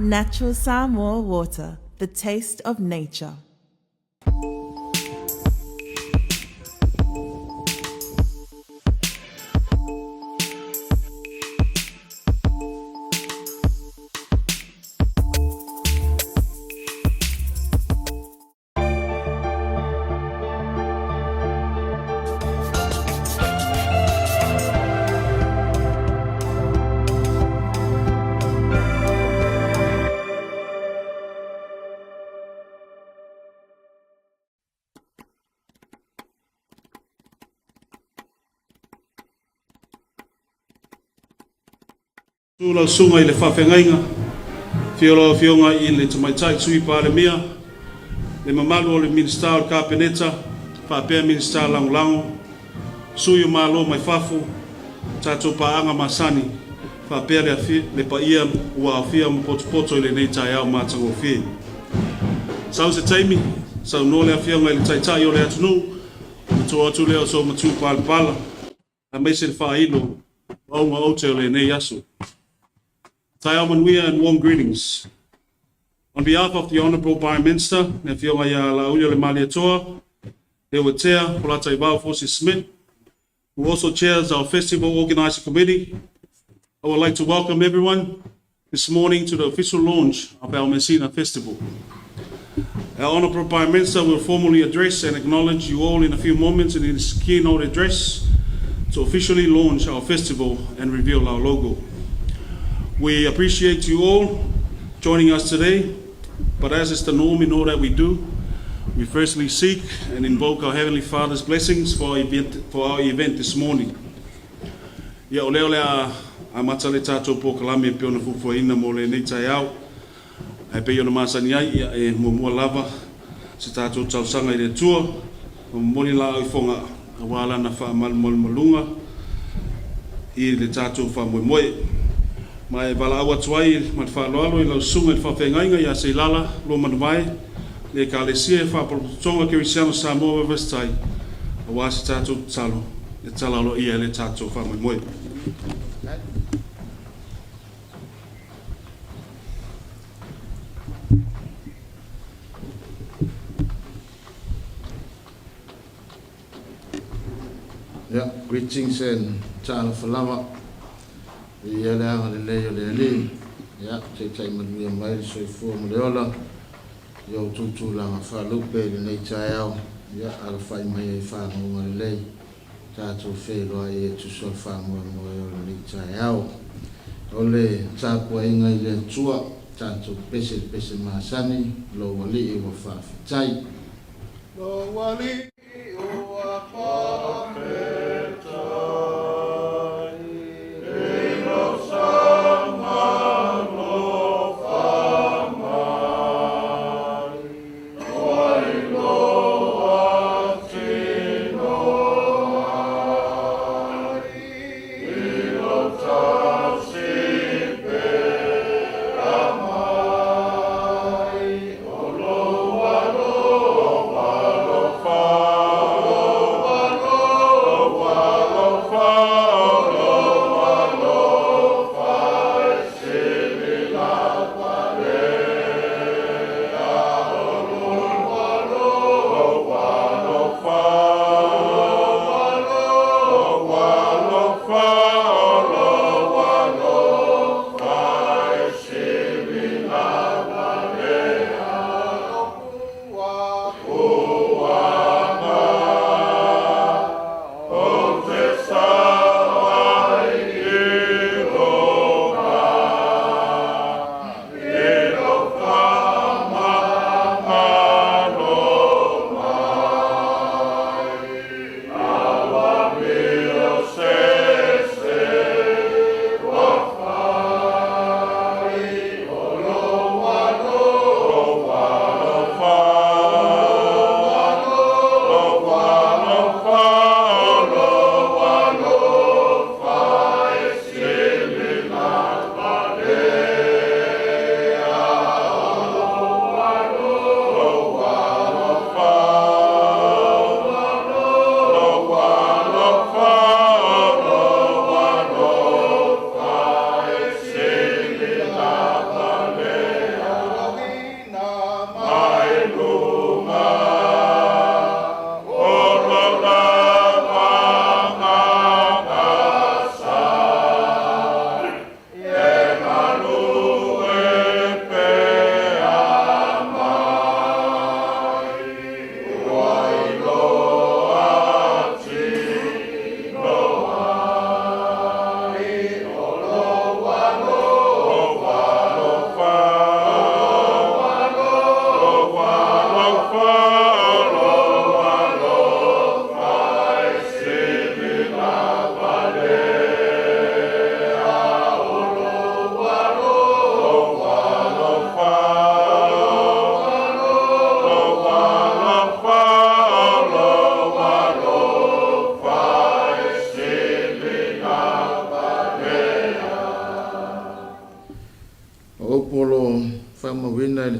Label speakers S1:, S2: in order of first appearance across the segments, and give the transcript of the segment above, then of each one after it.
S1: Natural Samoa water, the taste of nature.
S2: Tū lau susuga i le faafeagaiga, afio lau Afioga i le Tamaitai Sui Palemia, le mamalu o le Minisita o le Kapeneta faapea Minisita Lagolago, Sui o Malo mai fafo, tatou paaga masani faapea le le paia ua aofia ma potopoto i lenei taeao matagofie. Sau se taimi, saunoa le Afioga i le Taitai o le atunuu, ona to atu lea o sou matupalapala, aemaise le faailo o auga oute o lenei aso. Taeao manuia and warm greetings. On behalf of the Honourable Prime Minister, le Afioga ia Laaulialemalietoa Leuatea Polataivao Fosi Smith, who also chairs our festival organising committee, I would like to welcome everyone this morning to the official launch of our Masina Festival. Our Honourable Prime Minister will formally address and acknowledge you all in a few moments in his keynote address to officially launch our festival and reveal our logo. We appreciate you all joining us today, but as is the norm in all that we do, we firstly seek and invoke our Heavenly Father's blessings for our event, for our event this morning. Ia, o lea o le a amata le tatou polokalame e pei ona fuafuaina mo lenei taeao. Ae pei ona masani ai, ia, e muamua lava se tatou talosaga i le Atua, ma momoli laau i Fogaa aua lana faamalumalumaluga i le tatou faamoemoe. Ma e valaau atu ai ma le faaaloalo i lau Susuga i le Faafeagaiga ia Seilala Luamanuvae, le Ekalesia Faapolapototoga Kerisiano Samoa Vaivasitai, aua se tatou tatalo e tatala aloaia ai le tatou faamoemoe.
S3: Yeah, greetings and talofa lava. Viia le agalelei o le Alii. Ia, taitai manuia mai le soifua ma le ola i outou tulaga faalupe i lenei taeao. Ia, alafai mai ai faguga lelei. Tatou feiloai e tusa o le faamoemoe o lenei taeao. O le tapuaiga i le Atua, tatou pese i le pese masani, Lou Alii ua faafetai. Lou Alii ua faafetai. I lou saogalofa mai. Ua iloa tino ai i lou tausi pea mai, o lou alofa, alofa, o lou alofa.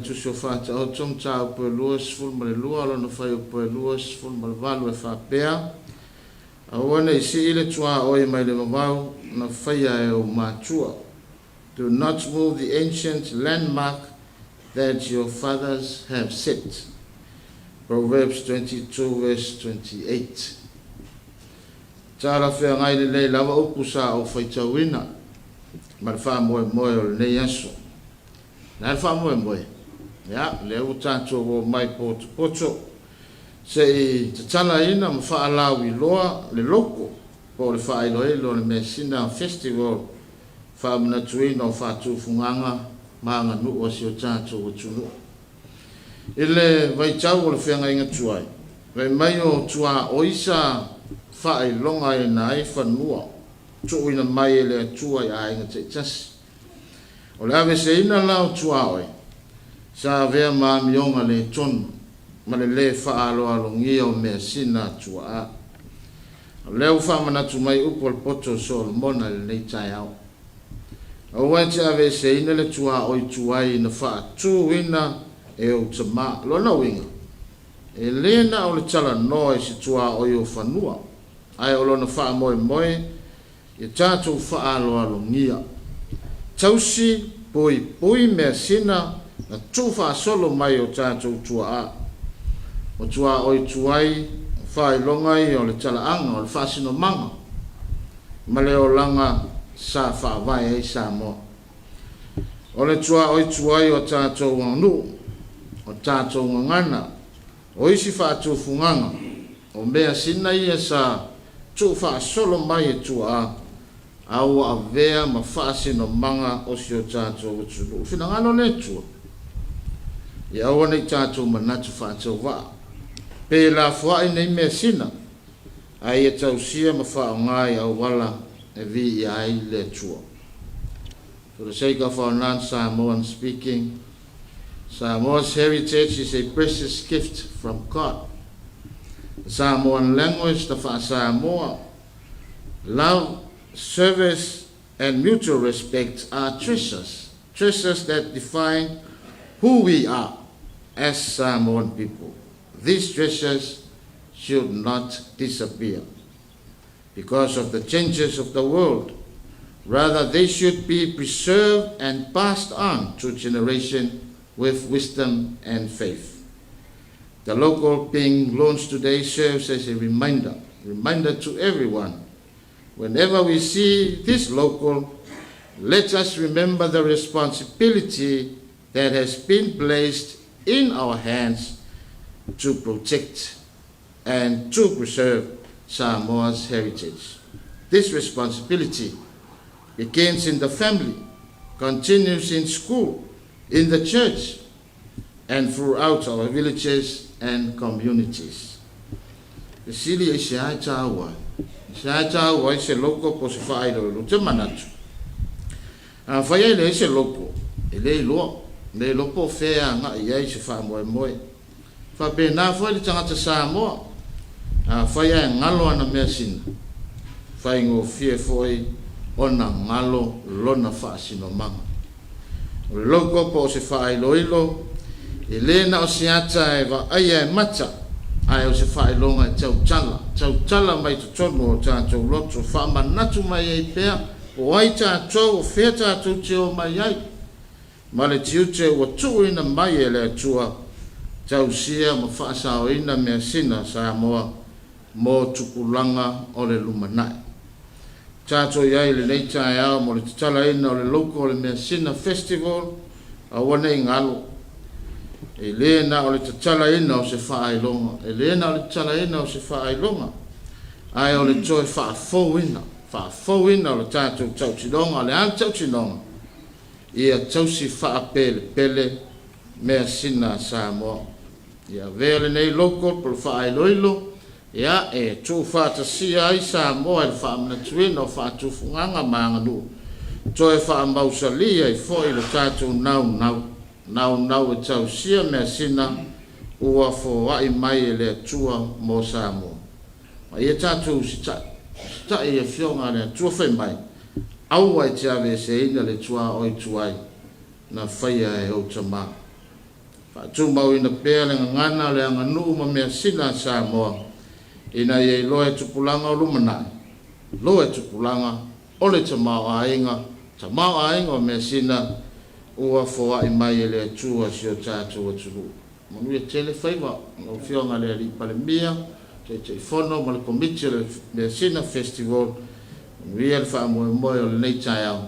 S3: Tusi o Faataoto, mataupu e 22, lona fuaiupu e 28 e faapea, Aua ne i sii le tuaoi mai le vavau na faia e ou matua. Do not move the ancient landmark that your fathers have set. Proverbs 22 verse 28. Talafeagai lelei lava upu sa ou faitauina ma le faamoemoe o lenei aso. O le a le faamoemoe? Ia, lea ua tatou omai potopoto se i tatalaina ma faalauiloa le loko po o le faailoilo o le Measina Festival faamanatuina o faatufugaga ma aganuu a si o tatou atunuu. I le vaitau o le feagaiga tuai, fai mai o tuaoi sa faailogaina ai fanua tuuina mai e le Atua i aiga taitasi. O le aveeseina la o tuaoi, sa avea ma amioga le tonu ma le lē faaaloalogia o measina a tuaa. O lea ua faamanatu mai upu a le poto o Solomona i lenei taeao. Aua e te aveeseina le tuaoi tuai na faatuina e ou tama. Lona uiga, e lē na o le talanoa i se tuaoi o fanua, ae o lona faamoemoe ia tatou faaaloalogia. Tausi puipui measina na tuufaasolo mai e o tatou tuaa. O tuaoi tuai, o faailoga ia o le talaaga, o le faasinomaga ma le olaga sa faavae ai Samoa. O le tuaoi tuai o a tatou aganuu, o tatou gagana, o isi faatufugaga, o measina ia sa tuufaasolo mai e tuaa, a ua avea ma faasinomaga o si o tatou atunuu. Finagalo le Atua, ia aua ne i tatou manatu faatauvaa, pe lafoai nei measina, ae ia tausia ma faaaoga i auala e viia ai le Atua. For the sake of our non-Samoan speaking, Samoa's heritage is a precious gift from God. The Samoan language, the Fa'asamoa, love, service, and mutual respect are treasures, treasures that define who we are as Samoan people. These treasures should not disappear because of the changes of the world. Rather, they should be preserved and passed on to generation with wisdom and faith. The loko being launched today serves as a reminder, reminder to everyone. Whenever we see this loko, let us remember the responsibility that has been placed in our hands to protect and to preserve Samoa's heritage. This responsibility begins in the family, continues in school, in the church, and throughout our villages and communities. Fesili, Aisea e tāua ai? Aisea e tāua ai se loko po o se faailoilo? Ou te manatu, afai e leai se loko, e le iloa, le iloa po o fea e agai i ai se faamoemoe. Faapena foi le tagata Samoa, afai ae galo ana measina, faigofie foi ona galo lona faasinomaga. O le loko po o se faailoilo, e le na o se ata e vaaia e mata, ae o se faailoga e tautala, tautala mai totonu o tatou loto, faamanatu mai ai pea o ai tatou, o fea tatou te o mai ai, ma le tiute ua tuuina mai e le Atua, tausia ma faasaoina measina a Samoa mo tupulaga o le lumanai. Tatou i ai i lenei taeao mo le tatalaina o le loko o le Measina Festival, aua ne i galo. E le na o le tatalaina o se faailoga, e le na o le tatalaina o se faailoga, ae o le toe faafouina, faafouina o le tatou tautinoga. O le a le tautinoga? Ia tausi faapelepele measina a Samoa. Ia avea lenei loko po o le faailoilo, ia, e tuufaatasia ai Samoa i le faamanatuina o faatufugaga ma aganuu, toe faamausalia ai foi lo tatou naunau, naunau e tausia measina ua foai mai e le Atua mo Samoa. Ma ia tatou usitai, usitai i Afioga a le Atua fai mai, Aua e te aveeseina le tuaoi tuai na faia e ou tama. Faatumauina pea le gagana, le aganuu ma measina a Samoa ina ia iloa e tupulaga o lumanai, iloa e tupulaga o le tamaoaiga, tamaoaiga o measina ua foai mai e le Atua si o tatou atunuu. Manuia tele faiva lau Afioga i le Alii Palemia, Taitaifono ma le Komiti o le Measina Festival. Manuia le faamoemoe o lenei taeao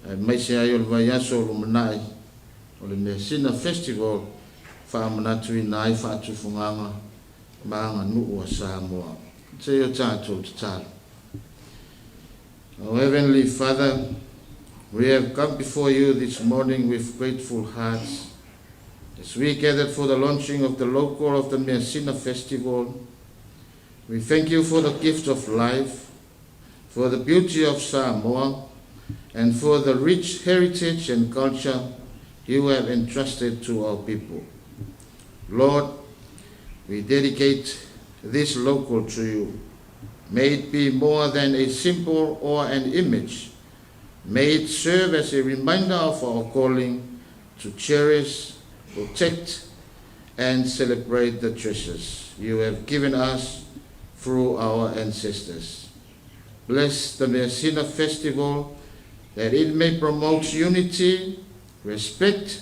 S3: aemaise ai o le vaiaso o lumanai o le Measina Festival faamanatuina ai faatufugaga ma aganuu a Samoa. Se i o tatou tatalo. Our Heavenly Father, we have come before you this morning with grateful hearts as we gathered for the launching of the logo of the Measina Festival. We thank you for the gift of life, for the beauty of Samoa, and for the rich heritage and culture you have entrusted to our people. Lord, we dedicate this logo to you. May it be more than a symbol or an image. May it serve as a reminder of our calling to cherish, protect, and celebrate the treasures you have given us through our ancestors. Bless the Measina Festival that it may promote unity, respect,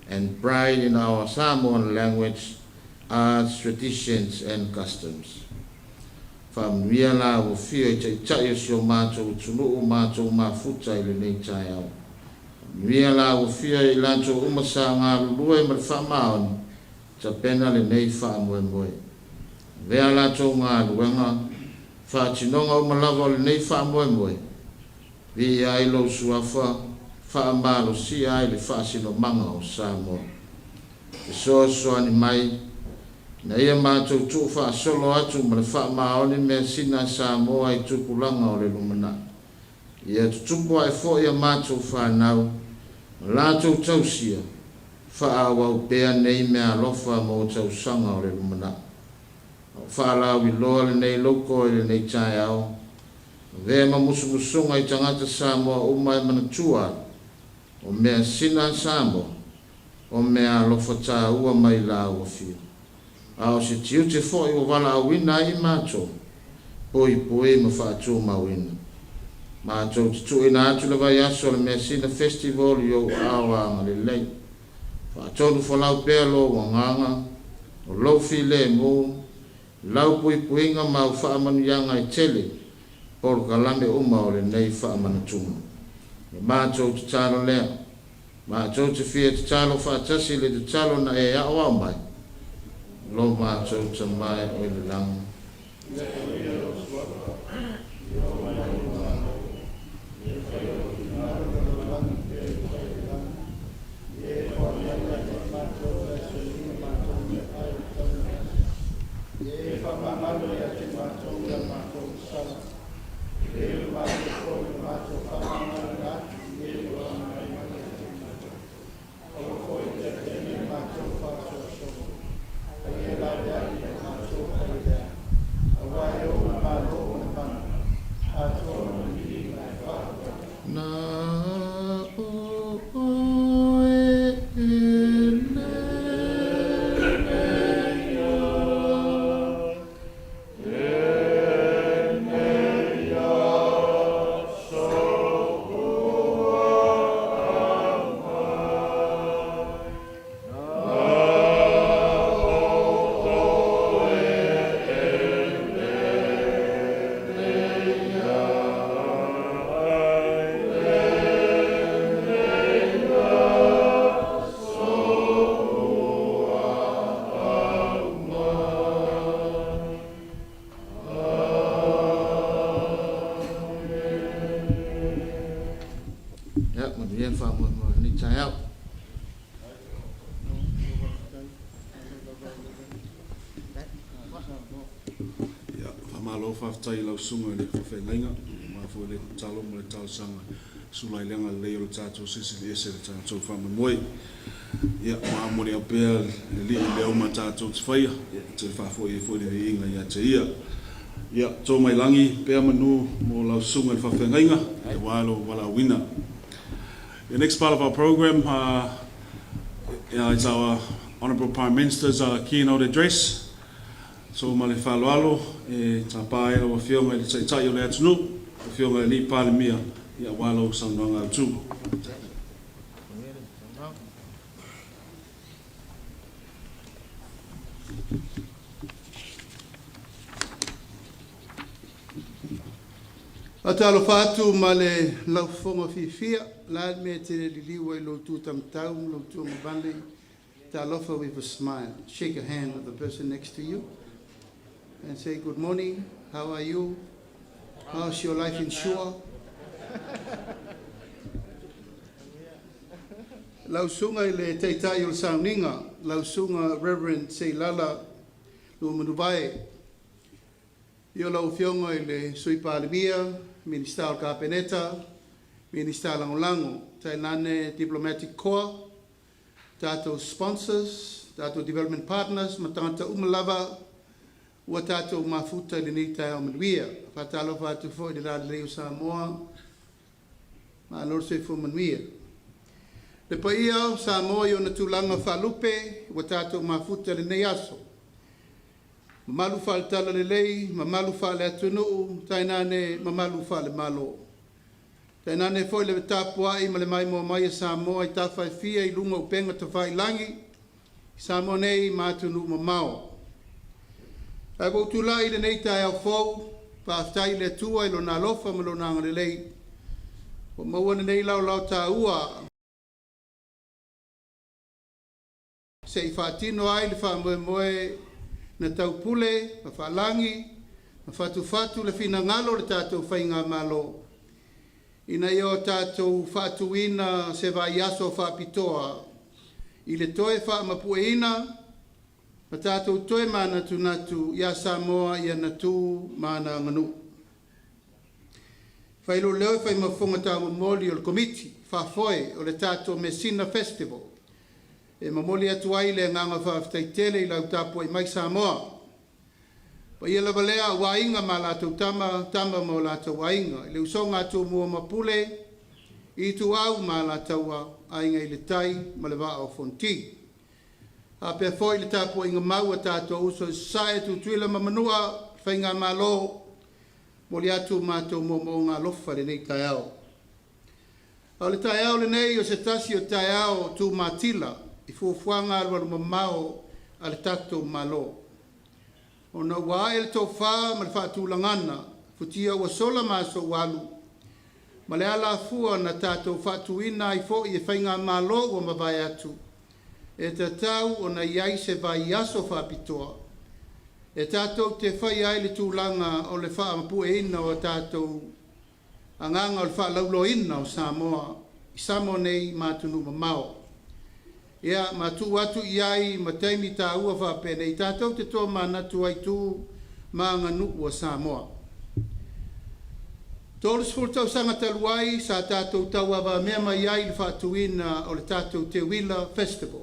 S3: and pride in our Samoan language, arts, traditions, and customs. Faamanuia lau Afio i Taitai o si o matou atunuu matou mafuta i lenei taeao. Faamanuia lau Afio i latou uma sa galulue ma le faamaoni tapena lenei faamoemoe. Avea latou galuega, faatinoga uma lava o lenei faamoemoe, viia ai lou suafa, faamalosia ai le faasinomaga o Samoa. Fesoasoani mai, ina ia matou tuufaasolo atu ma le faamaoni measina a Samoa i tupulaga o le lumanai. Ia tutupu ae foi a matou fanau ma latou tausia, faaauau pea nei meaalofa mo tausaga o le lumanai. A o faalauiloa lenei loko i lenei taeao, avea ma musumusuga i tagata Samoa uma e manatua ai, o measina a Samoa, o meaalofa taua mai lau Afio. A o se tiute foi ua valaauina ai i matou, puipui ma faatumauina. Matou te tuuina atu le vaiaso o le Measina Festival i ou aao agalelei. Faatonu folau pea lou agaga, o lou filemu, lau puipuiga ma au faamanuiaga e tele, polokalame uma o lenei faamanatuga. O le matou tatalo lea. Matou te fia tatalo faatasi i le tatalo na e aoao mai, lo matou Tama e o i le lagi. Na o oe e Ia, manuia le faamoemoe o lenei taeao.
S2: Ia, faamalo faafetai i lau susuga i le faafeagaiga, aua foi le tatalo ma le talosaga sula i le agalelei o le tatou Silisili Ese le tatou faamoemoe. Ia, ua amuli au pea le Alii i mea uma tatou te faia, ia, e te faafoi ai foi le viiga ia te Ia. Ia, to mai lagi pea manu mo lau susuga i le faafeagaiga, aua lou valaauina. The next part of our program is our Honourable Prime Minister's keynote address. So ma le faaaloalo e tapa ai lau Afioga i le Taitai o le atunuu, lau Afioga i le Alii Palemia, ia aua lau saunoaga autu.
S4: Faatalofa atu ma le laufofoga fiafia, o le a le mea e te le liliu ai i lou tu taumatau ma lou tuagavale, talofa with a smile. Shake a hand of the person next to you and say good morning, how are you, how's your life in Sua? Lau susuga i le Taitai o le Sauniga, lau susuga Reverend Seilala Luamanuvae, Afio lau Afioga i le Sui Palemia, Minisita o le Kapeneta, Minisita Lagolago, tainane Diplomatic Corps, tatou sponsors, tatou development partners ma tagata uma lava ua tatou mafuta i lenei taeao manuia. E faatalofa atu foi i le lalelei o Samoa, malo le soifua manuia. Le paia o Samoa i ona tulaga faalupe ua tatou mafuta i lenei aso, mamalu faale-Talalelei, mamalu faale-atunuu, tainane mamalu faale-Malo. Tainane foi le tapuai ma le maimoa mai a Samoa i tafa e fia i luga o upega tafailagi, i Samoa nei ma atunuu mamao. Ae ua ou tulai i lenei taeao fou, faafetai i le Atua i Lona alofa ma Lona agalelei ua maua lenei laolao taua se i faatino ai le faamoemoe na taupule ma faalagi ma fatufatu le finagalo o le tatou Faigamalo ina ia o tatou faatuina se vaiaso faapitoa i le toe faamapueina ma tatou toe manatunatu ia Samoa i ana tu ma ana aganuu. Fai lou leo e fai ma fofoga taumomoli o le Komiti Faafoe o le tatou Mesina Festival e momoli atu ai le agaga faafetai tele i lau tapuai mai Samoa. Paia lava lea aua Aiga ma latou Tama, Tama ma o latou Aiga, i le usoga a Tumua ma Pule, Ituau ma Alataua, Aiga i le Tai ma le Vaa o Fonoti. Faapea foi le tapuaiga mau a tatou uso i Sasae, Tutuila ma Manua, le Faigamalo, momoli atu o matou moomooga alofa i lenei taeao. A o le taeao lenei o se tasi o taeao tumatila i fuafuaga alualumamao a le tatou Malo. Ona ua ae le tofa ma le faatulagana, futia ua sola ma aso ua alu, ma le alafua na tatou faatuina ai foi e Faigamalo ua mavae atu, e tatau ona i ai se vaiaso faapitoa e tatou te faia ai le tulaga o le faamapueina o a tatou agaga o le faalauiloaina o Samoa i Samoa nei ma atunuu mamao. Ia, ma tuu atu i ai ma taimi taua faapenei tatou te tomanatu ai tu ma aganuu a Samoa. 30 tausaga talu ai sa tatou tauavamea mai ai i le faatuina o le tatou Teuila Festival.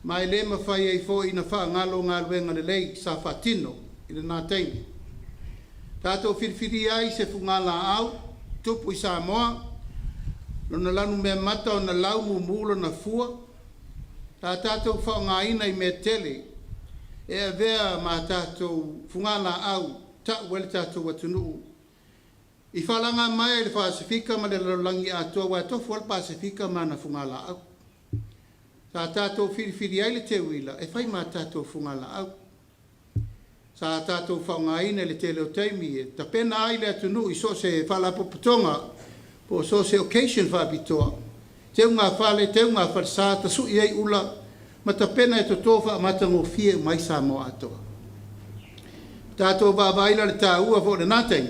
S4: Ma e le mafai ai foi na faagalo galuega lelei sa faatino i lena taimi. Tatou filifilia ai se fugalaau tupu i Samoa, lona lanumeamata ona lau mumu lona fua, sa tatou faaaogaina i mea tele e avea ma tatou fugalaau tau ai le tatou atunuu i falaga mai le Pasefika ma le lalolagi atoa aua e tofu lava le Pasefika ma ana fugalaau. Sa tatou filifili ai le teuila e fai ma tatou fugalaau. Sa tatou faaaogaina i le tele o taimi e tapena ai le atunuu i so o se faalapotopotoga po o so o se occasion faapitoa, teugafale, teugafalesa, tasui ai ula ma tapena e toto faamatagofie uma ai Samoa atoa. Tatou vaavaai la i le taua foi o lena taimi,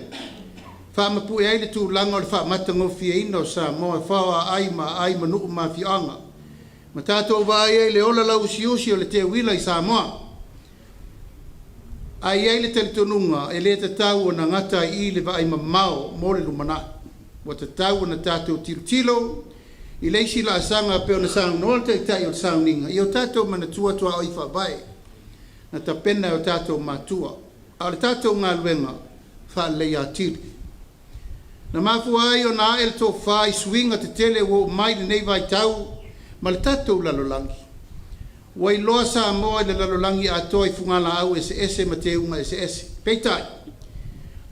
S4: faamapue ai le tulaga o le faamatagofieina o Samoa e faoa ai ma aai ma nuu ma afioaga, ma tatou vaai ai i le ola lauusiusi o le teuila i Samoa. Ae i ai le talitonuga e le tatau ona gata ai i le vaai mamao mo le lumanai. Ua tatau ona tatou tilotilo i le isi laasaga pei ona saunoa le Taitai o le Sauniga i o tatou manatua tuaoi faavae na tapena e o tatou matua, a o le tatou galuega faaleleia atili. Na mafua ai ona ae le tofa i suiga tetele ua oo mai i lenei vaitau ma le tatou lalolagi. Ua iloa Samoa i le lalolagi atoa i fugalaau eseese ma teuga eseese. Peitai,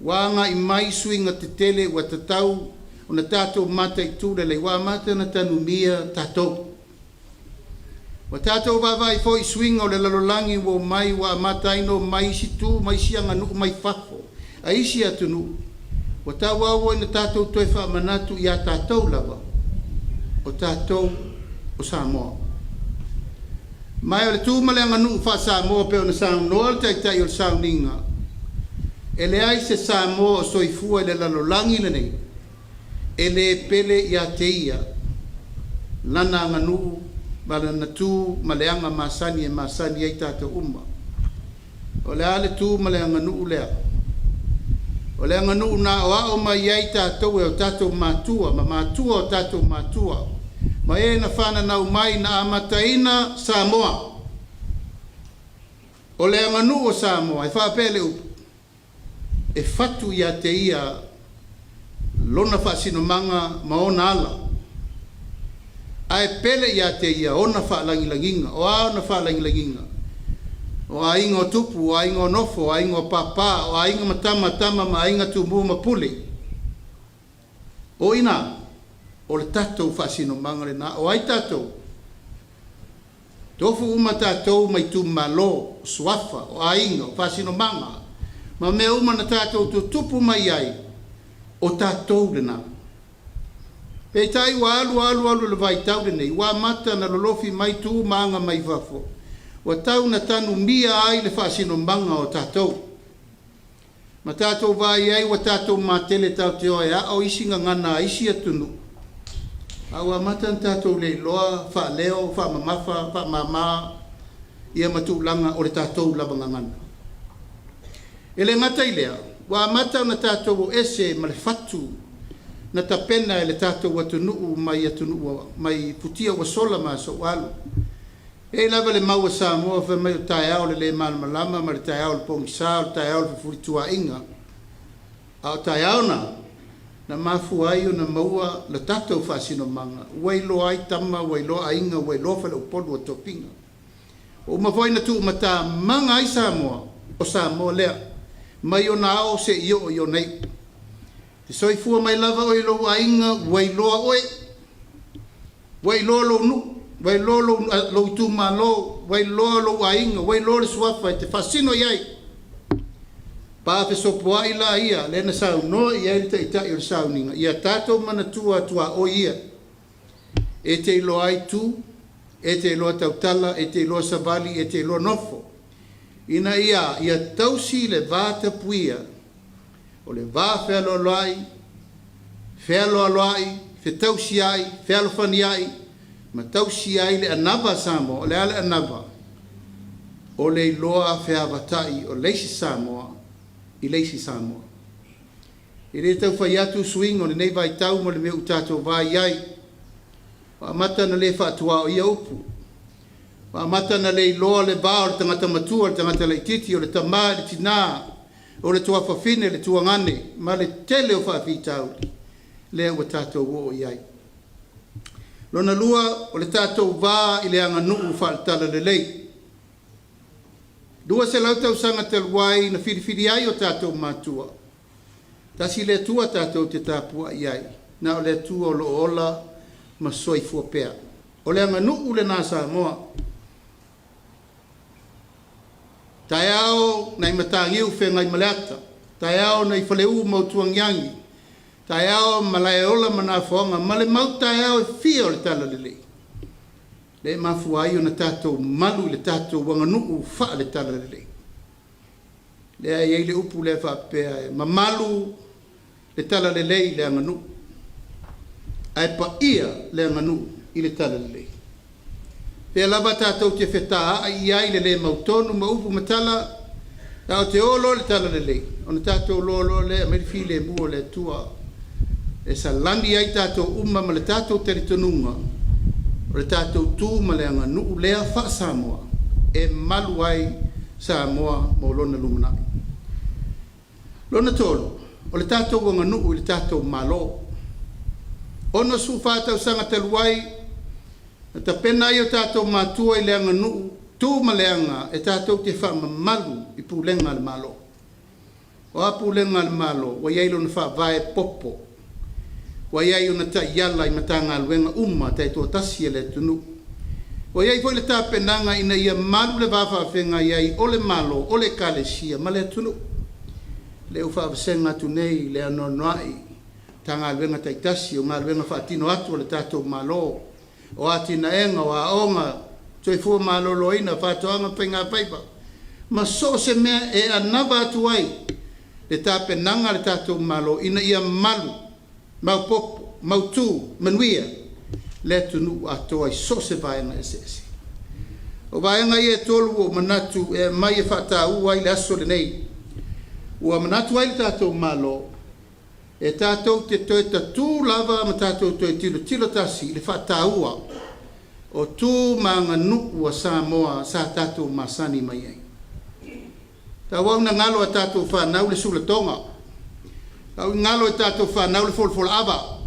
S4: ua agai mai suiga tetele ua tatau ona tatou mataitu lelei, ua amata ona tanumia tatou. Ua tatou vaavaai foi i suiga o le lalolagi ua omai ua amata ai ona omai isi tu ma isi aganuu mai fafo a isi atunuu, ua tauau ina tatou toe faamanatu ia tatou lava, o tatou o Samoa. Ma o le tu ma le aganuu faa-Samoa pei ona saunoa le Taitai o le sauniga, e leai se Samoa o soifua i le lalolagi lenei e le pele ia te ia lana aganuu ma lana tu ma le aga masani e masani ai tatou uma. O le a le tu ma le aganuu lea? O le aganuu na aoao mai ai tatou e o tatou matua ma matua o tatou matua, ma e na fananau mai na amataina Samoa. O le aganuu o Samoa, e faapea le upu, e fatu ia te ia lona faasinomaga ma ona ala, ae pele ia te ia ona faalagilagiga. O a ona faalagilagiga? O aiga o tupu, o aiga o nofo, o aiga o pāpā, o aiga ma tama, tama ma aiga, tumua ma pule. O i ina, o le tatou faasinomaga lena. O ai tatou? Tofu uma tatou mai itumalo, o suafa, o aiga, o faasinomaga, ma mea uma na tatou tutupu mai ai, o tatou lena. Peitai ua alu alu alu le vaitau lenei, ua amata ona lolofi mai tu ma aga mai fafo, ua tau na tanumia ai le faasinomaga o tatou. Ma tatou vaai ai ua tatou matele tatou te o e ao isi gagana a isi atunuu, a ua amata ona tatou le iloa faaleo, faamamafa, faamama ia ma tulaga o le tatou lava gagana. E le gata i lea, ua amata ona tatou o ese ma le fatu na tapena e le tatou atunuu mai atunuu mai futia ua sola ma aso ua alu. E i ai lava le mau a Samoa fai mai o taeao o le le malamalama ma le taeao o le pogisa o le taeao o le fefulituaaiga. A o taeao na, na mafua ai ona maua le tatou faasinomaga, ua iloa ai tama, ua iloa aiga, ua iloa faleupolu o tofiga. Ua uma foi ona tuumatamaga ai Samoa, o Samoa lea, mai ona ao seia oo i ona iu. E soifua mai lava oe i lou aiga, ua iloa oe, ua iloa lou nuu, ua iloa lou itumalo, ua iloa lou aiga, ua iloa le suafa e te faasino i ai. Pafesopoai la ia lea na saunoa i ai le Taitai o le sauniga, ia tatou manatua tuaoi ia. E te iloa ai tu, e te iloa tautala, e te iloa savali, e te iloa nofo. Ina ia tausi le va tapuia, o le va fealoaloai, fealoaloai, fetausiai, fealofaniai, ma tausi ai le anava a Samoa. O le a le anava? O le iloa feavatai o le isi Samoa i le isi Samoa. E le tau fai atu suiga o lenei vaitau ma le mea ua tatou vaai ai. Ua amata ona le faatuaoia upu. Ua amata ona le iloa le va o le tagata matua, le tagata laitiiti, o le tamā i le tinā, o le tuafafine, le tuagane, ma le tele o faafitauli lea ua tatou oo i ai. Lona lua, o le tatou va i le aganuu faale-talalelei. 200 tausaga talu ai na filifili ai o tatou matua. Tasi le Atua tatou te tapuai ai, na o le Atua o lo o ola ma soifua pea. O le aganuu lena Samoa. Taeao nai Mataniu Feagaimaleata, taeao nai Faleu ma Utuagiagi, taeao Malaeola ma Nafoaga ma le mau taeao e fia o le talalelei. Lea e mafua ai ona tatou malu i le tatou aganuu faale-talalelei. Lea e i ai le upu lea faapea e mamalu le talalelei i le aganuu, ae paia le aganuu i le talalelei. Pea lava tatou te fetaai i ai le le mautonu ma upu ma tala, a o te o loa le talalelei, ona tatou loa loa lea e aumai le filemu o le Atua e salani ai tatou uma ma le tatou talitonuga o le tatou tu ma le aganuu lea faa-Samoa e malu ai Samoa mo lona lumanai. Lona tolu, o le tatou aganuu i le tatou Malo. 64 tausaga talu ai, Na tapena ai o tatou matua i le aganuu tu ma le aga e tatou te faamamalu i pulega a le Malo. O a pulega a le Malo, ua i ai lona faavae popo, ua i ai ona taiala i Matagaluega uma taitoatasi a le atunuu. Ua i ai foi le tapenaga ina ia malu le va faafeagai ai o le Malo, o le Ekalesia ma le atunuu. Lea ua faavasega atu nei le anoanoai Matagaluega taitasi o galuega faatino atu a le tatou Malo, o atinaega, o aoga, soifua maloloina, faatoaga ma faigafaiva, ma so o se mea e anava atu ai le tapenaga a le tatou Malo ina ia malu, maopoopo, mautu, manuia le atunuu atoa i so o se vaega eseese. O vaega ia e tolu ua ou manatu e aumai e faataua ai le aso lenei. Ua manatu ai le tatou Malo e tatou te toe tatū lava ma tatou toe tilotilo tasi i le faataua o tu ma aganuu a Samoa sa tatou masani mai ai. Tauau ina galo a tatou fanau le sulatoga, tau i galo e tatou fanau le folafolaava,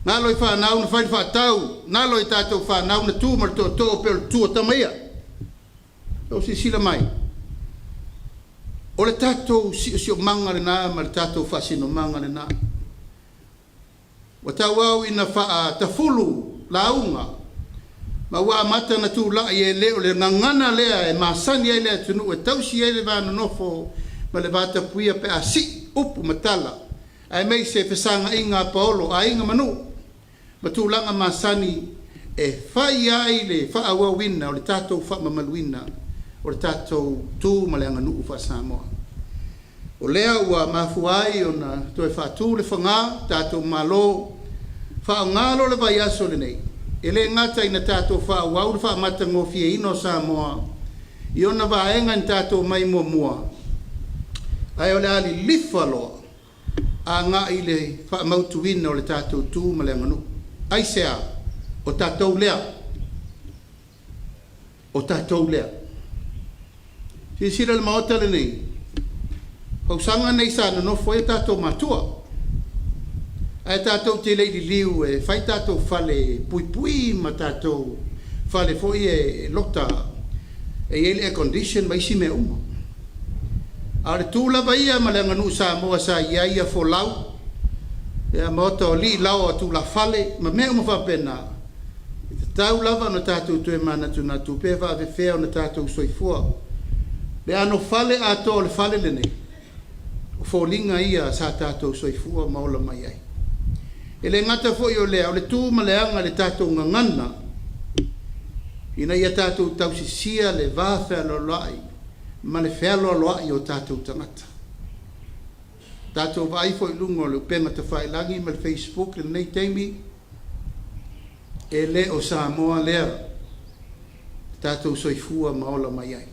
S4: galo i fanau na fai le faatau, galo i tatou fanau na tu ma le tootoo pei o le tu a tama ia. Tou silasila mai, o le tatou siosiomaga lena ma le tatou faasinomaga lena. Ua tauau ina faatafulu lauga ma ua amata ona tulai e le o le gagana lea e masani ai le atunuu e tausi ai le va nonofo ma le va tapuia pe a sii upu ma tala aemaise fesagaiga a paolo, aiga ma nuu ma tulaga masani e fai ai le faaauauina o le tatou faamamaluina o le tatou tu ma le aganuu faa-Samoa. O lea ua mafua ai ona toe faatu le faga, tatou Malo, faaaoga loa le vaiaso lenei, e le gata ina tatou faaauau le faamatagofieina o Samoa i ona vaega na tatou omai muamua, ae o le a lilifa loa agai i le faamautuina o le tatou tu ma le aganuu. Aisea? O tatou lea. O tatou lea. Silasila i le Maota lenei, tausaga nei sa nonofo ai o tatou matua, ae tatou te le i liliu e fai tatou fale puipui ma tatou fale foi e lota e i ai le air condition ma isi mea uma. A o le tu lava ia ma le aganuu Samoa sa i ai ia folau, ia maota o alii, laoa o tulafale ma mea uma faapena, E tatau lava ona tatou toe manatunatu pe faafefea ona tatou soifua. Le anofale atoa o le fale lenei, o foliga ia sa tatou soifua ma ola mai ai. E le gata foi o lea, o le tu ma le aga i le tatou gagana ina ia tatou tausisia le va fealoaloai ma le fealoaloai o tatou tagata. Tatou vaai foi i luga o le upega tafailagi ma le Facebook i lenei taimi, E le o Samoa lea tatou soifua ma ola mai ai.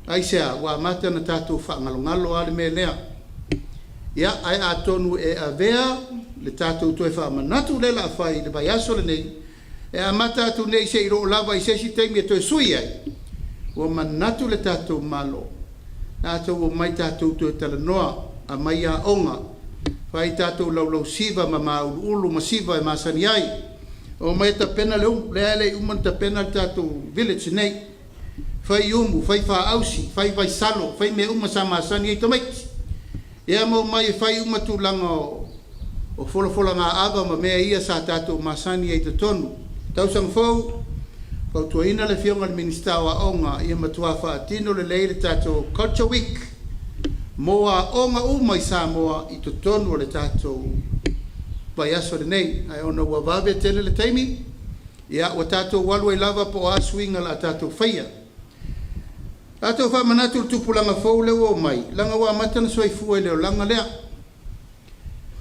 S4: Aisea? Ua amata ona tatou faagalogalo a le mea lea. Ia, ae atonu e avea le tatou toe faamanatu lea la a fai i le vaiaso lenei, e amata atu nei seia oo lava i se isi taimi e toe sui ai, ua manatu le tatou Malo, tatou omai tatou toe talanoa, aumai aoga, fai tatou laulausiva ma mauluulu ma siva e masani ai, omai e tapena le umu, lea e le i uma ona tapena le tatou village nei, fai umu, fai faausi, fai vaisalo, fai mea uma sa masani ai tamaiti, ia ma omai e fai uma tulaga o O folafolaga-ava ma mea ia sa tatou masani ai i totonu. Tausaga fou, fautuaina le Afioga i le Minisita o Aoga ia matua faatino lelei le tatou Culture Week mo aoga uma i Samoa i totonu o le tatou vaiaso lenei. Ae ona ua vave tele le taimi, ia ua tatou alu ai lava po o a suiga o le a tatou faia. Tatou faamanatu i le tupulaga fou lea ua omai, leaga ua amata ona soifua i le olaga lea.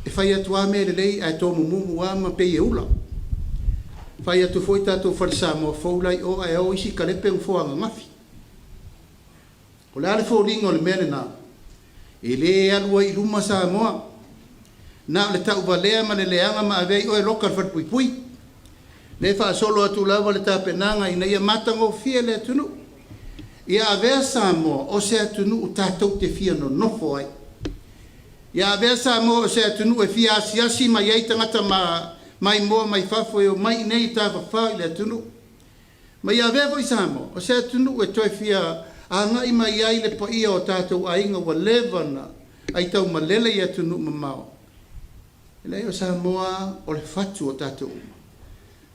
S4: E fai atu lava mea lelei ae tomumumu lava ma pei e ula. Fai atu foi tatou fale Samoa fou la i o ae o isi kalepe nofoa ananafi. O le a le foliga o le mea lena? E le alu ai i luma Samoa. Na o le tauvalea ma le leaga ma ave ai oe loka i le falepuipui. Lea e faasolo atu lava le tapenaga ina ia matagofie le atunuu. Ia avea Samoa o se atunuu tatou te fia nonofo ai. Ia avea Samoa o se atunuu e fia asiasi mai ai tagata ma maimoa mai fafo e omai iinei e tafafao i le atunuu. Ma ia avea foi Samoa o se atunuu e toe fia agai mai ai le paia o tatou aiga ua leva ona aitaumalele i atunuu mamao. E leai o Samoa o le fatu o tatou uma.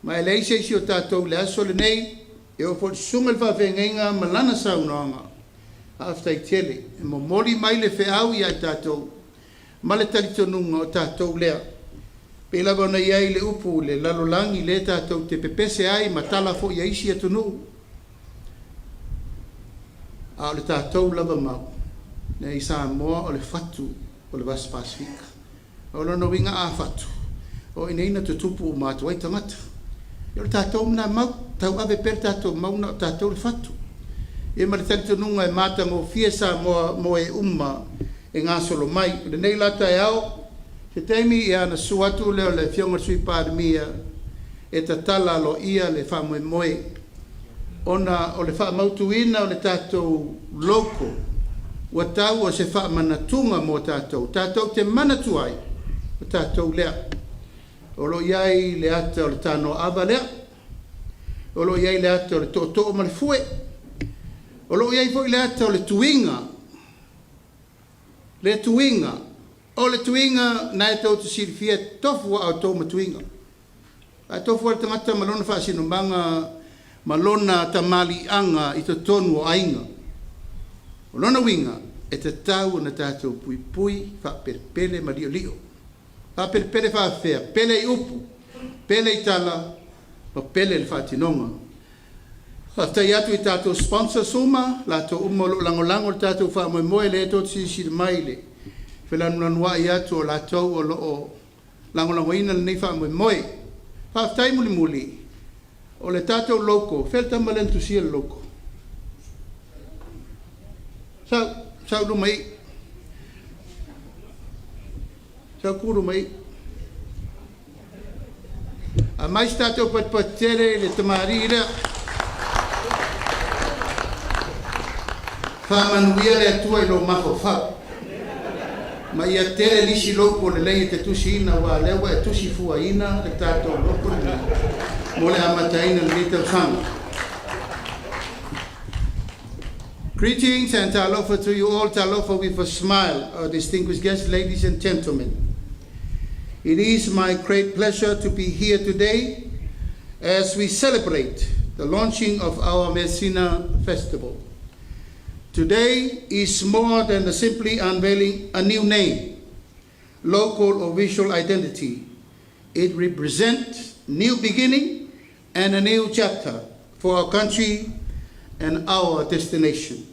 S4: Ma e leai se isi o tatou i le aso lenei e oo foi i le susuga i le faafeagaiga ma lana saunoaga, faafetai tele e momoli mai le feau ia i tatou ma le talitonuga o tatou lea. E pei lava ona i ai le upu i le lalolagi lea tatou te pepese ai ma tala foi a isi atunuu, a o le tatou lava mau, leai Samoa o le fatu o le Vasa Pasefika. O lona uiga a fatu, o i inei na tutupu uma atu ai tagata. Ia o le tatou lena mau, tauave pea le tatou mau lena o tatou o le fatu. Ia ma le talitonuga e matagofie Samoa mo e uma e gasolo mai. O lenei la taeao, se taimi ia ona susu atu lea o le Afioga i le Sui Palemia e tatala aloaia le faamoemoe ona o le faamautuina o le tatou logo ua tau o se faamanatuga mo tatou, tatou te manatua ai o tatou lea. O lo o i ai le ata o le tanoa ava lea, o lo o i ai le ata o le tootoo ma le fue, o lo o i ai foi le ata o le tuiga, le tuiga. O le tuiga lena e tou te silafia e tofu a outou ma tuiga. Ae tofu lava le tagata ma lona faasinomaga ma lona tamaliiaga i totonu o aiga. O lona uiga, e tatau ona tatou puipui, faapelepele ma liolio. Faapelepele faafefea? Pele i upu, pele i tala, ma pele i le faatinoga. Faafetai atu i tatou sponsors uma, latou uma o lo o lagolago le tatou faamoemoe, lea tou te silasila mai i le felanulanuai atu o latou o lo o lagolagoina lenei faamoemoe. Faafetai mulimuli, o le tatou logo, o fea le tama lea na tusia le logo? Sau, sau i luma i i. Sau tu luma i i. Aumai se tatou patupatu tele i le tamalii lea. Faamanuia le Atua i lou mafaufau. Ma ia tele nisi logo lelei e te tusiina aua o lea ua e tusi fuaina le tatou logo lenei mo le amataina o lenei tausaga. Greetings and talofa to you all. Talofa with a smile, our distinguished guests, ladies and gentlemen. It is my great pleasure to be here today as we celebrate the launching of our Measina Festival. Today is more than simply unveiling a new name, local or visual identity. It represents new beginning and a new chapter for our country and our destination.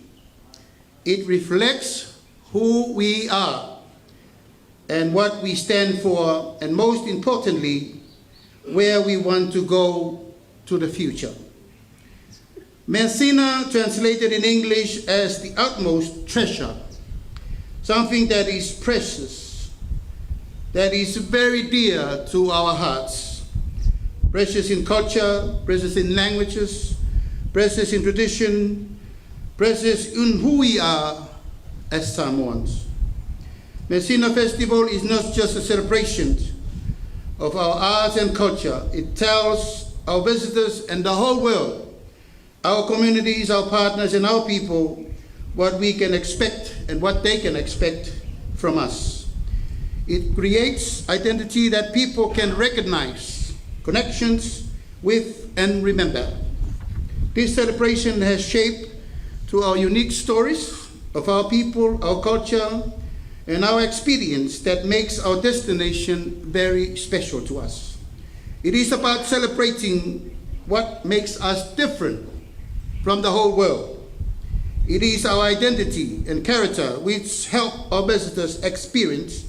S4: It reflects who we are and what we stand for, and most importantly, where we want to go to the future. Measina translated in English as the utmost treasure, something that is precious, that is very dear to our hearts. Precious in culture, precious in languages, precious in tradition, precious in who we are as Samoans. Measina Festival is not just a celebration of our arts and culture. It tells our visitors and the whole world, our communities, our partners, and our people what we can expect and what they can expect from us. It creates identity that people can recognize, connections with, and remember. This celebration has shaped to our unique stories of our people, our culture, and our experience that makes our destination very special to us. It is about celebrating what makes us different from the whole world. It is our identity and character which help our visitors experience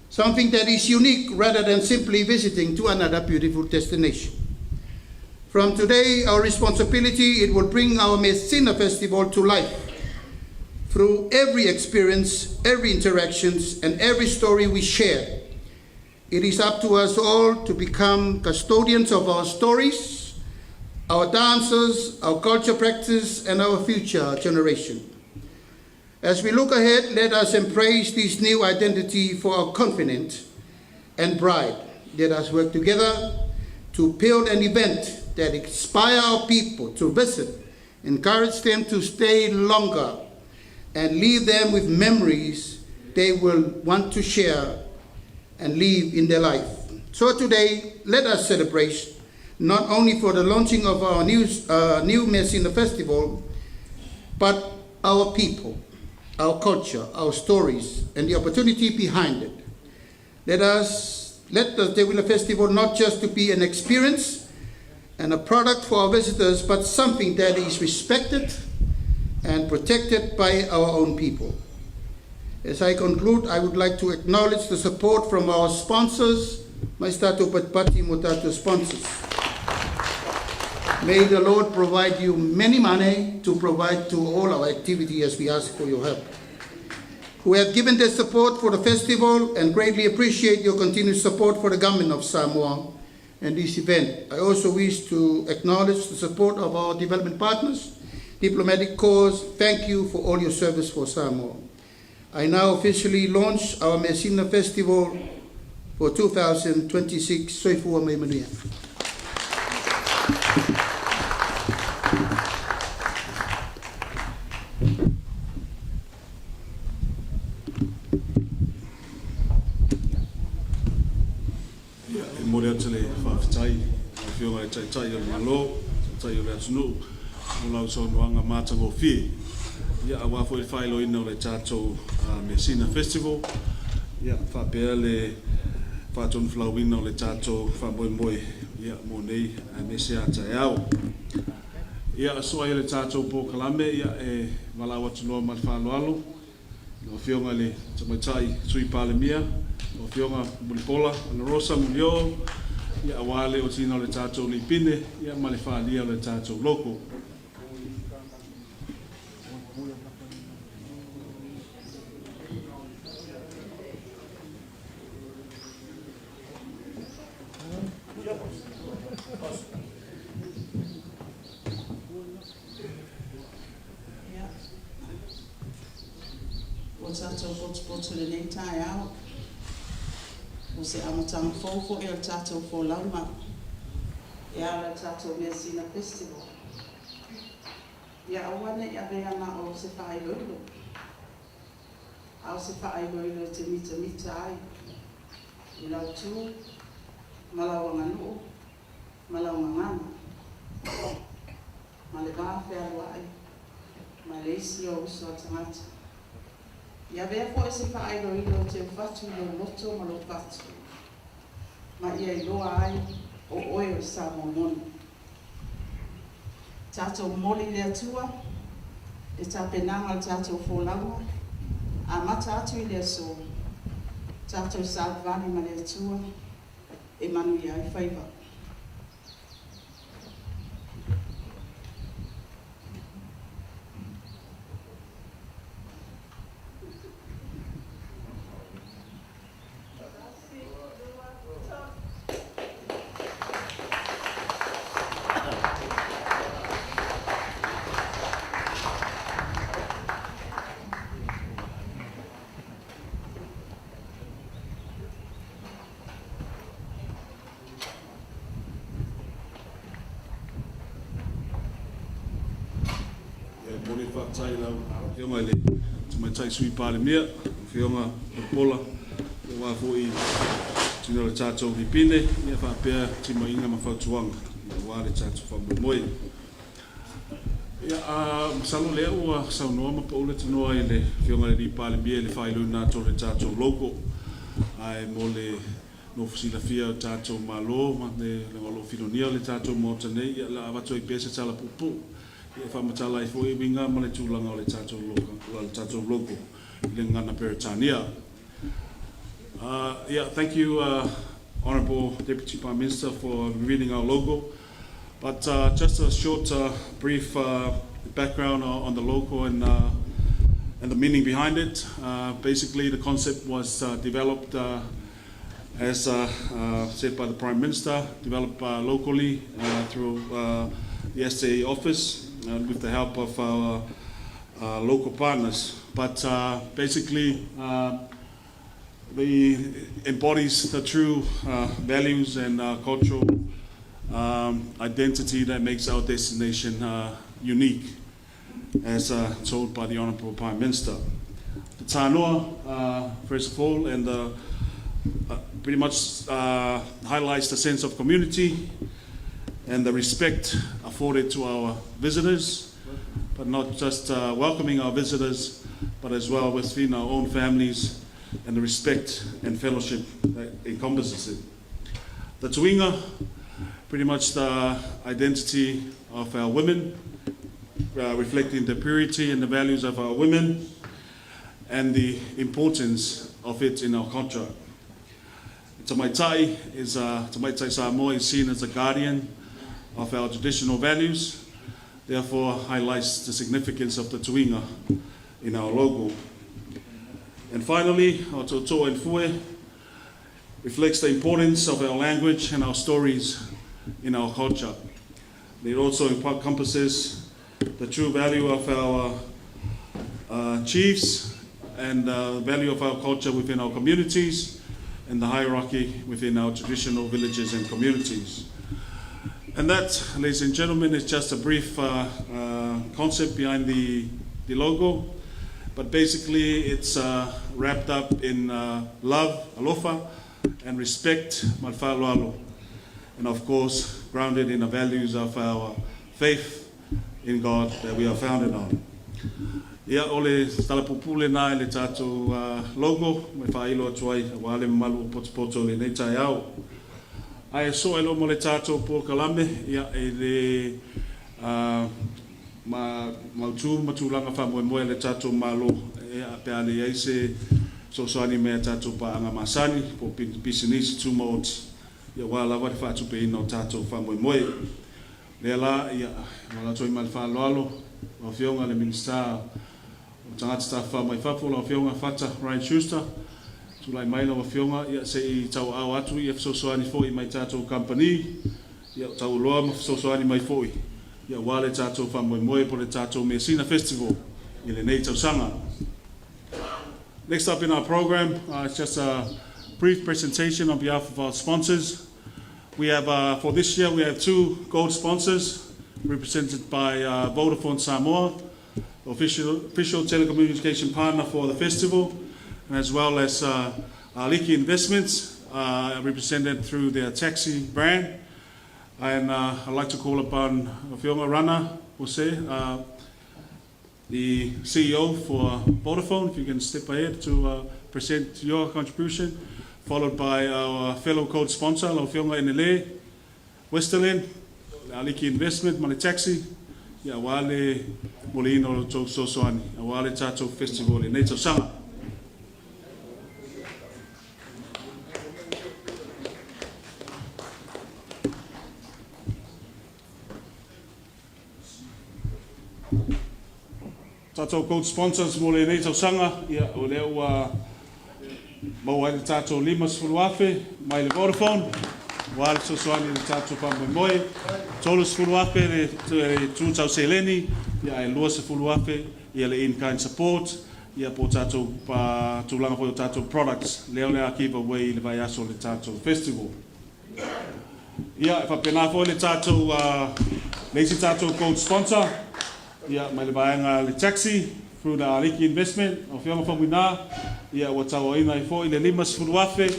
S4: something that is unique rather than simply visiting to another beautiful destination. From today, our responsibility, it will bring our Measina Festival to life through every experience, every interactions, and every story we share. It is up to us all to become custodians of our stories, our dances, our culture practice, and our future generation. As we look ahead, let us embrace this new identity for our confidence and pride. Let us work together to build an event that inspire our people to visit, encourage them to stay longer, and leave them with memories they will want to share and live in their life. So today, let us celebrate not only for the launching of our new Measina Festival, but our people, our culture, our stories, and the opportunity behind it. Let us let the Teuila Festival not just to be an experience and a product for our visitors, but something that is respected and protected by our own people. As I conclude, I would like to acknowledge the support from our sponsors, mai se tatou patipati mo tatou sponsors. May the Lord provide you many money to provide to all our activity as we ask for your help. Who have given their support for the festival and greatly appreciate your continued support for the government of Samoa and this event. I also wish to acknowledge the support of our development partners, diplomatic corps. Thank you for all your service for Samoa. I now officially launch our Measina Festival for 2026. Soifua ma ia manuia.
S2: Ia, e momoli atu le faafetai i lau Afioga i le Taitai o le Malo, Taitai o le atunuu, mo lau saunoaga matagofie, ia, aua foi le faailoaina o le tatou Measina Festival, ia, faapea le faatonufolauina o le tatou faamoemoe, ia, mo nei aemaise a taeao. Ia, aso ai o le tatou polokalame, ia, e valaau atu loa ma le faaaloalo i lau Afioga i le Tamaitai Sui Palemia, lau Afioga Mulipola Anarosa Molioo, ia, aua le otiina o le tatou lipine, ia, ma le faaalia o le tatou logo.
S1: Ia, ua tatou potopoto i lenei taeao, o se amataga fou foi o le tatou folauga e ala i le tatou Measina Festival. Ia aua ne i avea na o se faailoilo, a o se faailoilo e te mitamita ai i lau tu ma lau aganuu ma lau gagana, ma le va fealuai ma le isi ou uso a tagata. Ia avea foi se faailoilo e te ufatu i lou loto ma lou fatu, ma ia iloa ai o oe o le Samoa moni. Tatou momoli i le Atua le tapenaga o le tatou folauga, amata atu i le aso, tatou savavali ma le Atua e manuia ai faiva.
S2: Ia, e momoli le faafetai i lau Afioga i le Tamaitai Sui Palemia, lau Afioga Mulipola, aua foi tino o le tatou lipine, ia faapea timaiga ma fautuaga aua le tatou faamoemoe. Ia, a masalo lea ua saunoa ma pau le tanoa i le Afioga i le Palemia i le faailoina atu o le tatou logo. Ae mo le nofo silafia o le tatou Malo ma le leaga o lo o filogia le tatou Maota nei, ia o le a avatu ai pea se tala puupuu e faamatala ai foi uiga ma le tulaga o le tatou le tatou logo i le gagana Peretania. Yeah, thank you, Honourable Deputy Prime Minister, for revealing our logo. But just a short, brief background on the logo and the meaning behind it. Basically, the concept was developed, as said by the Prime Minister, developed locally through the SAA office with the help of our local partners. But basically, The embodies the true values and cultural identity that makes our destination unique, as told by the Honourable Prime Minister. The Tanoa, first of all, and pretty much highlights the sense of community and the respect afforded to our visitors, but not just welcoming our visitors, but as well within our own families and the respect and fellowship that encompasses it. The Tuiga, pretty much the identity of our women, reflecting the purity and the values of our women and the importance of it in our culture. Tamaitai is Tamaitai Samoa is seen as a guardian of our traditional values, therefore highlights the significance of the tuiga in our logo. And finally, our to'oto'o and fue reflects the importance of our language and our stories in our culture. It also encompasses the true value of our chiefs and the value of our culture within our communities and the hierarchy within our traditional villages and communities. And that, ladies and gentlemen, is just a brief concept behind the logo. But basically, it's wrapped up in love, alofa, and respect, ma le faaaloalo. And of course, grounded in the values of our faith in God that we are founded on. Ia, o le tala puupuu lenā i le tatou logo ma e faailo atu ai aua le mamalu o potopoto i lenei taeao. Ae soo ai loa ma le tatou polokalame, ia, e le ma mautu ma tulaga faamoemoe a le tatou Malo, ia, pe a leai se fesoasoani mai a tatou paaga masani po o pisinisi tumaoti, ia, aua lava le faatupeina o tatou faamoemoe. Lea la, ia, ua atu ai ma le faaaloalo lau Afioga i le Minisita o Tagata Tafafao mai Fafo, lau Afioga Fata Ryan Schuster, tulai mai lau Afioga, ia, se i tauaao atu ia fesoasoani foi mai tatou kamupani, ia, o taualoa ma fesoasoani mai foi, ia, aua le tatou faamoemoe po o le tatou Measina Festival i lenei tausaga. Next up in our program, is just a brief presentation on behalf of our sponsors. We have, for this year, we have two gold sponsors represented by Vodafone Samoa, official telecommunication partner for the festival, and as well as Aliki Investments, represented through their taxi brand. And I'd like to call upon Afioga Rana Jose, the CEO for Vodafone, if you can step ahead to present your contribution, followed by our fellow gold sponsor, lau Afioga Enele Westerland, Aliki Investment, ma le Taxi, ia aua le moliina o le tou fesoasoani, aua le tatou festival i lenei tausaga. Tatou gold sponsors mo lenei tausaga, ia, o lea ua maua ai le tatou 50,000 mai le Vodafone, aua le fesoasoani i le tatou faamoemoe, 30,000 le tu tau seleni, ia, ae 20,000 ia le in-kind support, ia, po o tatou tulaga foi o tatou products, lea o le a give away i le vaiaso o le tatou festival. Ia, e faapena foi le tatou, le isi tatou gold sponsor, ia, mai le vaega le taxi, through the Aliki Investment, lau Afioga Faumuina, ia, ua tauaina ai foi le 50,000,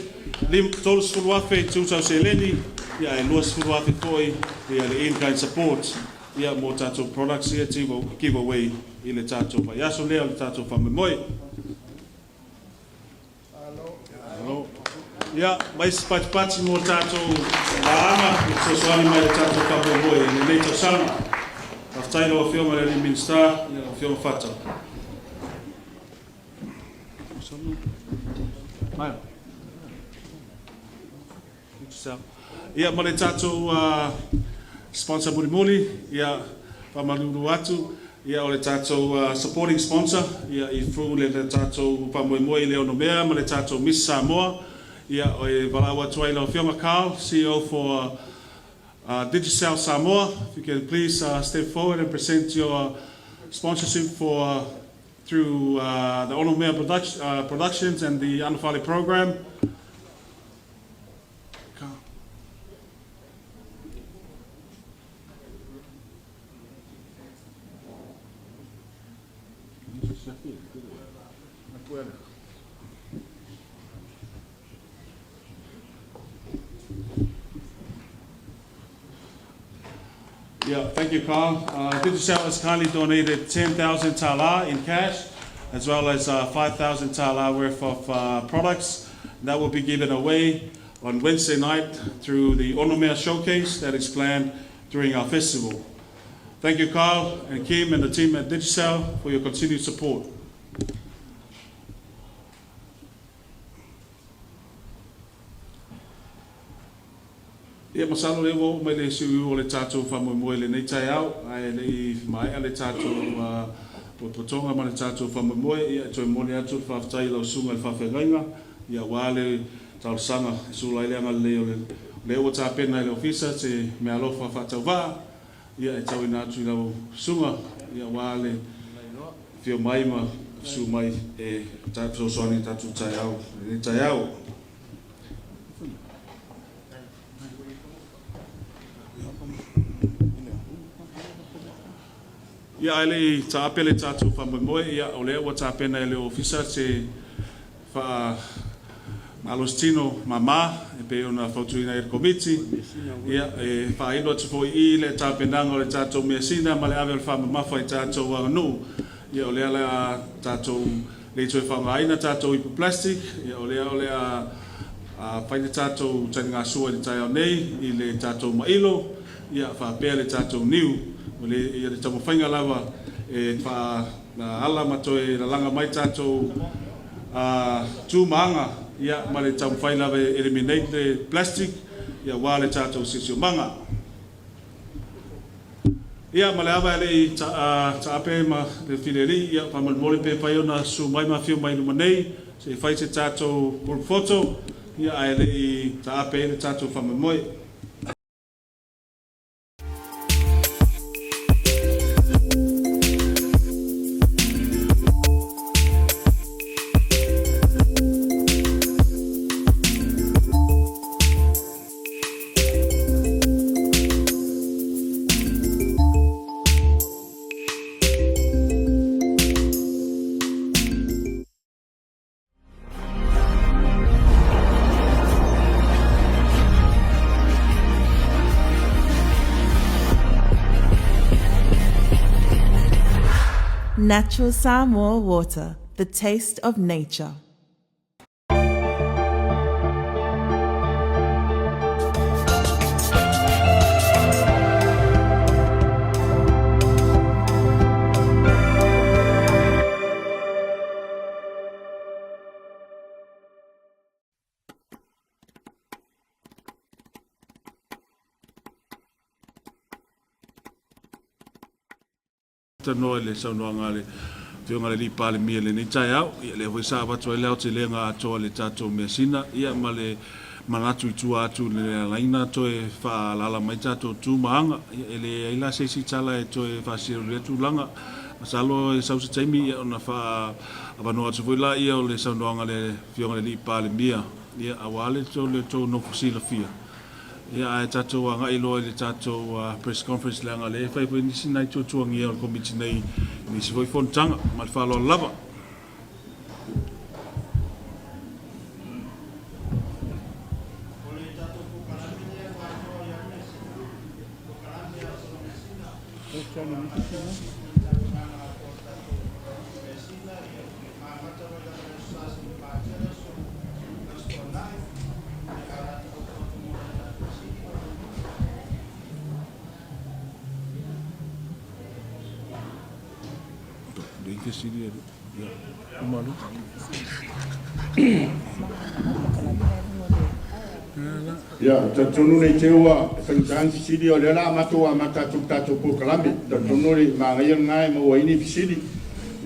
S2: 30,000 i tu tau seleni, ia, ae 20,000 foi ia le in-kind support, ia, mo tatou products ia give away i le tatou vaiaso lea o le tatou faamoemoe. Malo. Ia, mai se patipati mo tatou paaga i le fesoasoani mai i le tatou faamoemoe i lenei tausaga. Faafetai lau Afioga i le Minisita, ia, lau Afioga Fata. Mai. Ia, ma le tatou sponsor mulimuli, ia, faamalulu atu, ia, o le tatou supporting sponsor, ia, i through le tatou faamoemoe i le Onomea ma le tatou Miss Samoa, ia, e valaau atu ai lau Afioga Carl, CEO for Digicel Samoa, if you can please step forward and present your sponsorship for through the Onomea Productions and the Anafale program. Yeah, thank you, Carl. Digicel has kindly donated 10,000 tala in cash, as well as 5,000 tala worth of products. That will be given away on Wednesday night through the Onomea Showcase that is planned during our festival. Thank you, Carl and Kim and the team at Digicel for your continued support. Ia, masalo o lea ua oo mai le siuiu o le tatou faamoemoe i lenei taeao, ae le i maea le tatou potopotoga ma le tatou faamoemoe, ia e toe momoli atu le faafetai i lau Susuga i le Faafeagaiga, ia aua le talosaga e sula ai le agalelei o lea ua tapena e le Ofisa se meaalofa faatauvaa, ia e tauina atu i lau Susuga, ia aua le afio mai ma susu mai e fesoasoani i le tatou taeao i lenei taeao. Ia, ae le i taape le tatou faamoemoe, ia, o lea ua tapena e le Ofisa se faa malositino mama e pei ona fautuaina ai e le Komiti. Ia, e faailo atu foi i le tapenaga o le tatou measina ma le ave o le faamamafa i tatou aganuu. Ia, o lea o le a tatou le i toe faaaogaina tatou ipu plastic, ia, o lea o le a fai le tatou taligasua i le taeao nei i le tatou mailo, ia, faapea le tatou niu. O le, ia, le taumafaiga lava e faaala ma toe lalaga mai tatou tu ma aga, ia, ma le taumafai lava e eliminate le plastic, ia, aua le tatou siosiomaga. Ia, ma le ava e le i taape ma le filialii, ia, faamolemole pe mafai ona susu mai ma afio mai i luma nei, se i fai se tatou group photo, ia, ae le i taape ai le tatou faamoemoe.
S5: Natural Samoa water, the taste of nature.
S2: Tanoa i le saunoaga a le Afioga i le Alii Palemia i lenei taeao, ia lea foi sa avatu ai le aotelega atoa i le tatou measina, ia ma le manatu i tua atu i le alaina toe faaalaala mai tatou tu ma aga. Ia e leai la se isi tala e toe faasino i lea tulaga. Masalo e sau se taimi ia ona faaavanoa atu foi laia o le saunoaga a le Afioga i le Alii Palemia, ia aua le tou nofo silafia. Ia, ae tatou agai loa i le tatou press conference leaga o lea e fai foi nisi nai tuatuagia o le Komiti nei i nisi foi fonotaga. Ma le faaaloalo lava.
S6: Ia, ou te talitonu ne i te i ua faigata ni fesili, o lea o le a matou amata atu i le tatou polokalame. Ou te talitonu o le manaia lena e maua ai ni fesili.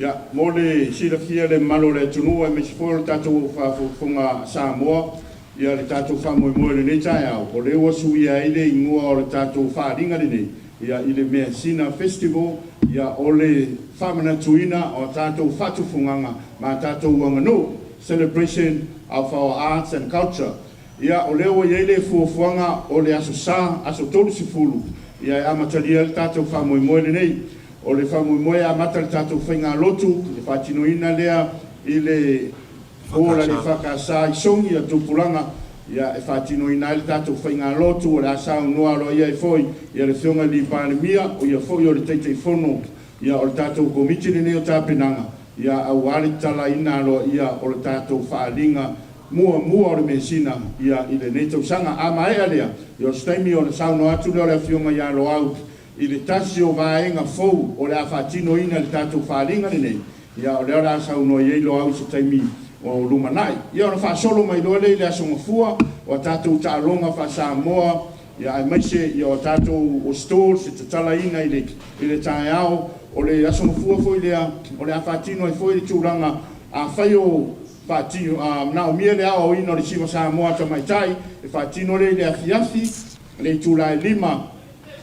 S6: Ia, mo le silafia e le mamalu o le atunuu aemaise foi o le tatou faafogafoga a Samoa, ia le tatou faamoemoe i lenei taeao, o lea ua suia ai le igoa o le tatou faaaliga lenei. ia, i le Measina Festival, ia, o le faamanatuina o a tatou faatufugaga ma a tatou aganuu, celebration of our arts and culture. Ia, o lea ua i ai le fuafuaga o le Aso Sa, aso 30, ia, e amatalia ai le tatou faamoemoe lenei. O le faamoemoe e amata le tatou faigalotu, e faatinoina lea i le Hall a le EFKS i Sogi a Tupulaga, ia, e faatinoina ai le tatou faigalotu. O le a saunoa aloaia ai foi ia le Afioga i le Palemia, o ia foi o le Taitaifono, ia, o le tatou Komiti lenei o Tapenaga, ia, aua le tatalaina aloaia o le tatou faaaliga muamua o le measina, ia, i lenei tausaga. A maea lea, ia, o se taimi ona saunoa atu lea o le Afioga ia Loau i le tasi o vaega fou o le a faatinoina i le tatou faaaliga lenei, ia, o lea o le a saunoa i ai Loau i se taimi o lumanai. Ia, ona faasolo mai loa lea i le Aso Gafua o a tatou taaloga faa-Samoa, ia, aemaise, ia, o a tatou o stalls e tatalaina i le i le taeao. O le Aso Gafua foi lea o le a faatino ai foi le tulaga afai o faatino manaomia le aoaoina o le Siva Samoa a tamaitai, e faatino lea i le afiafi i le itula e 5,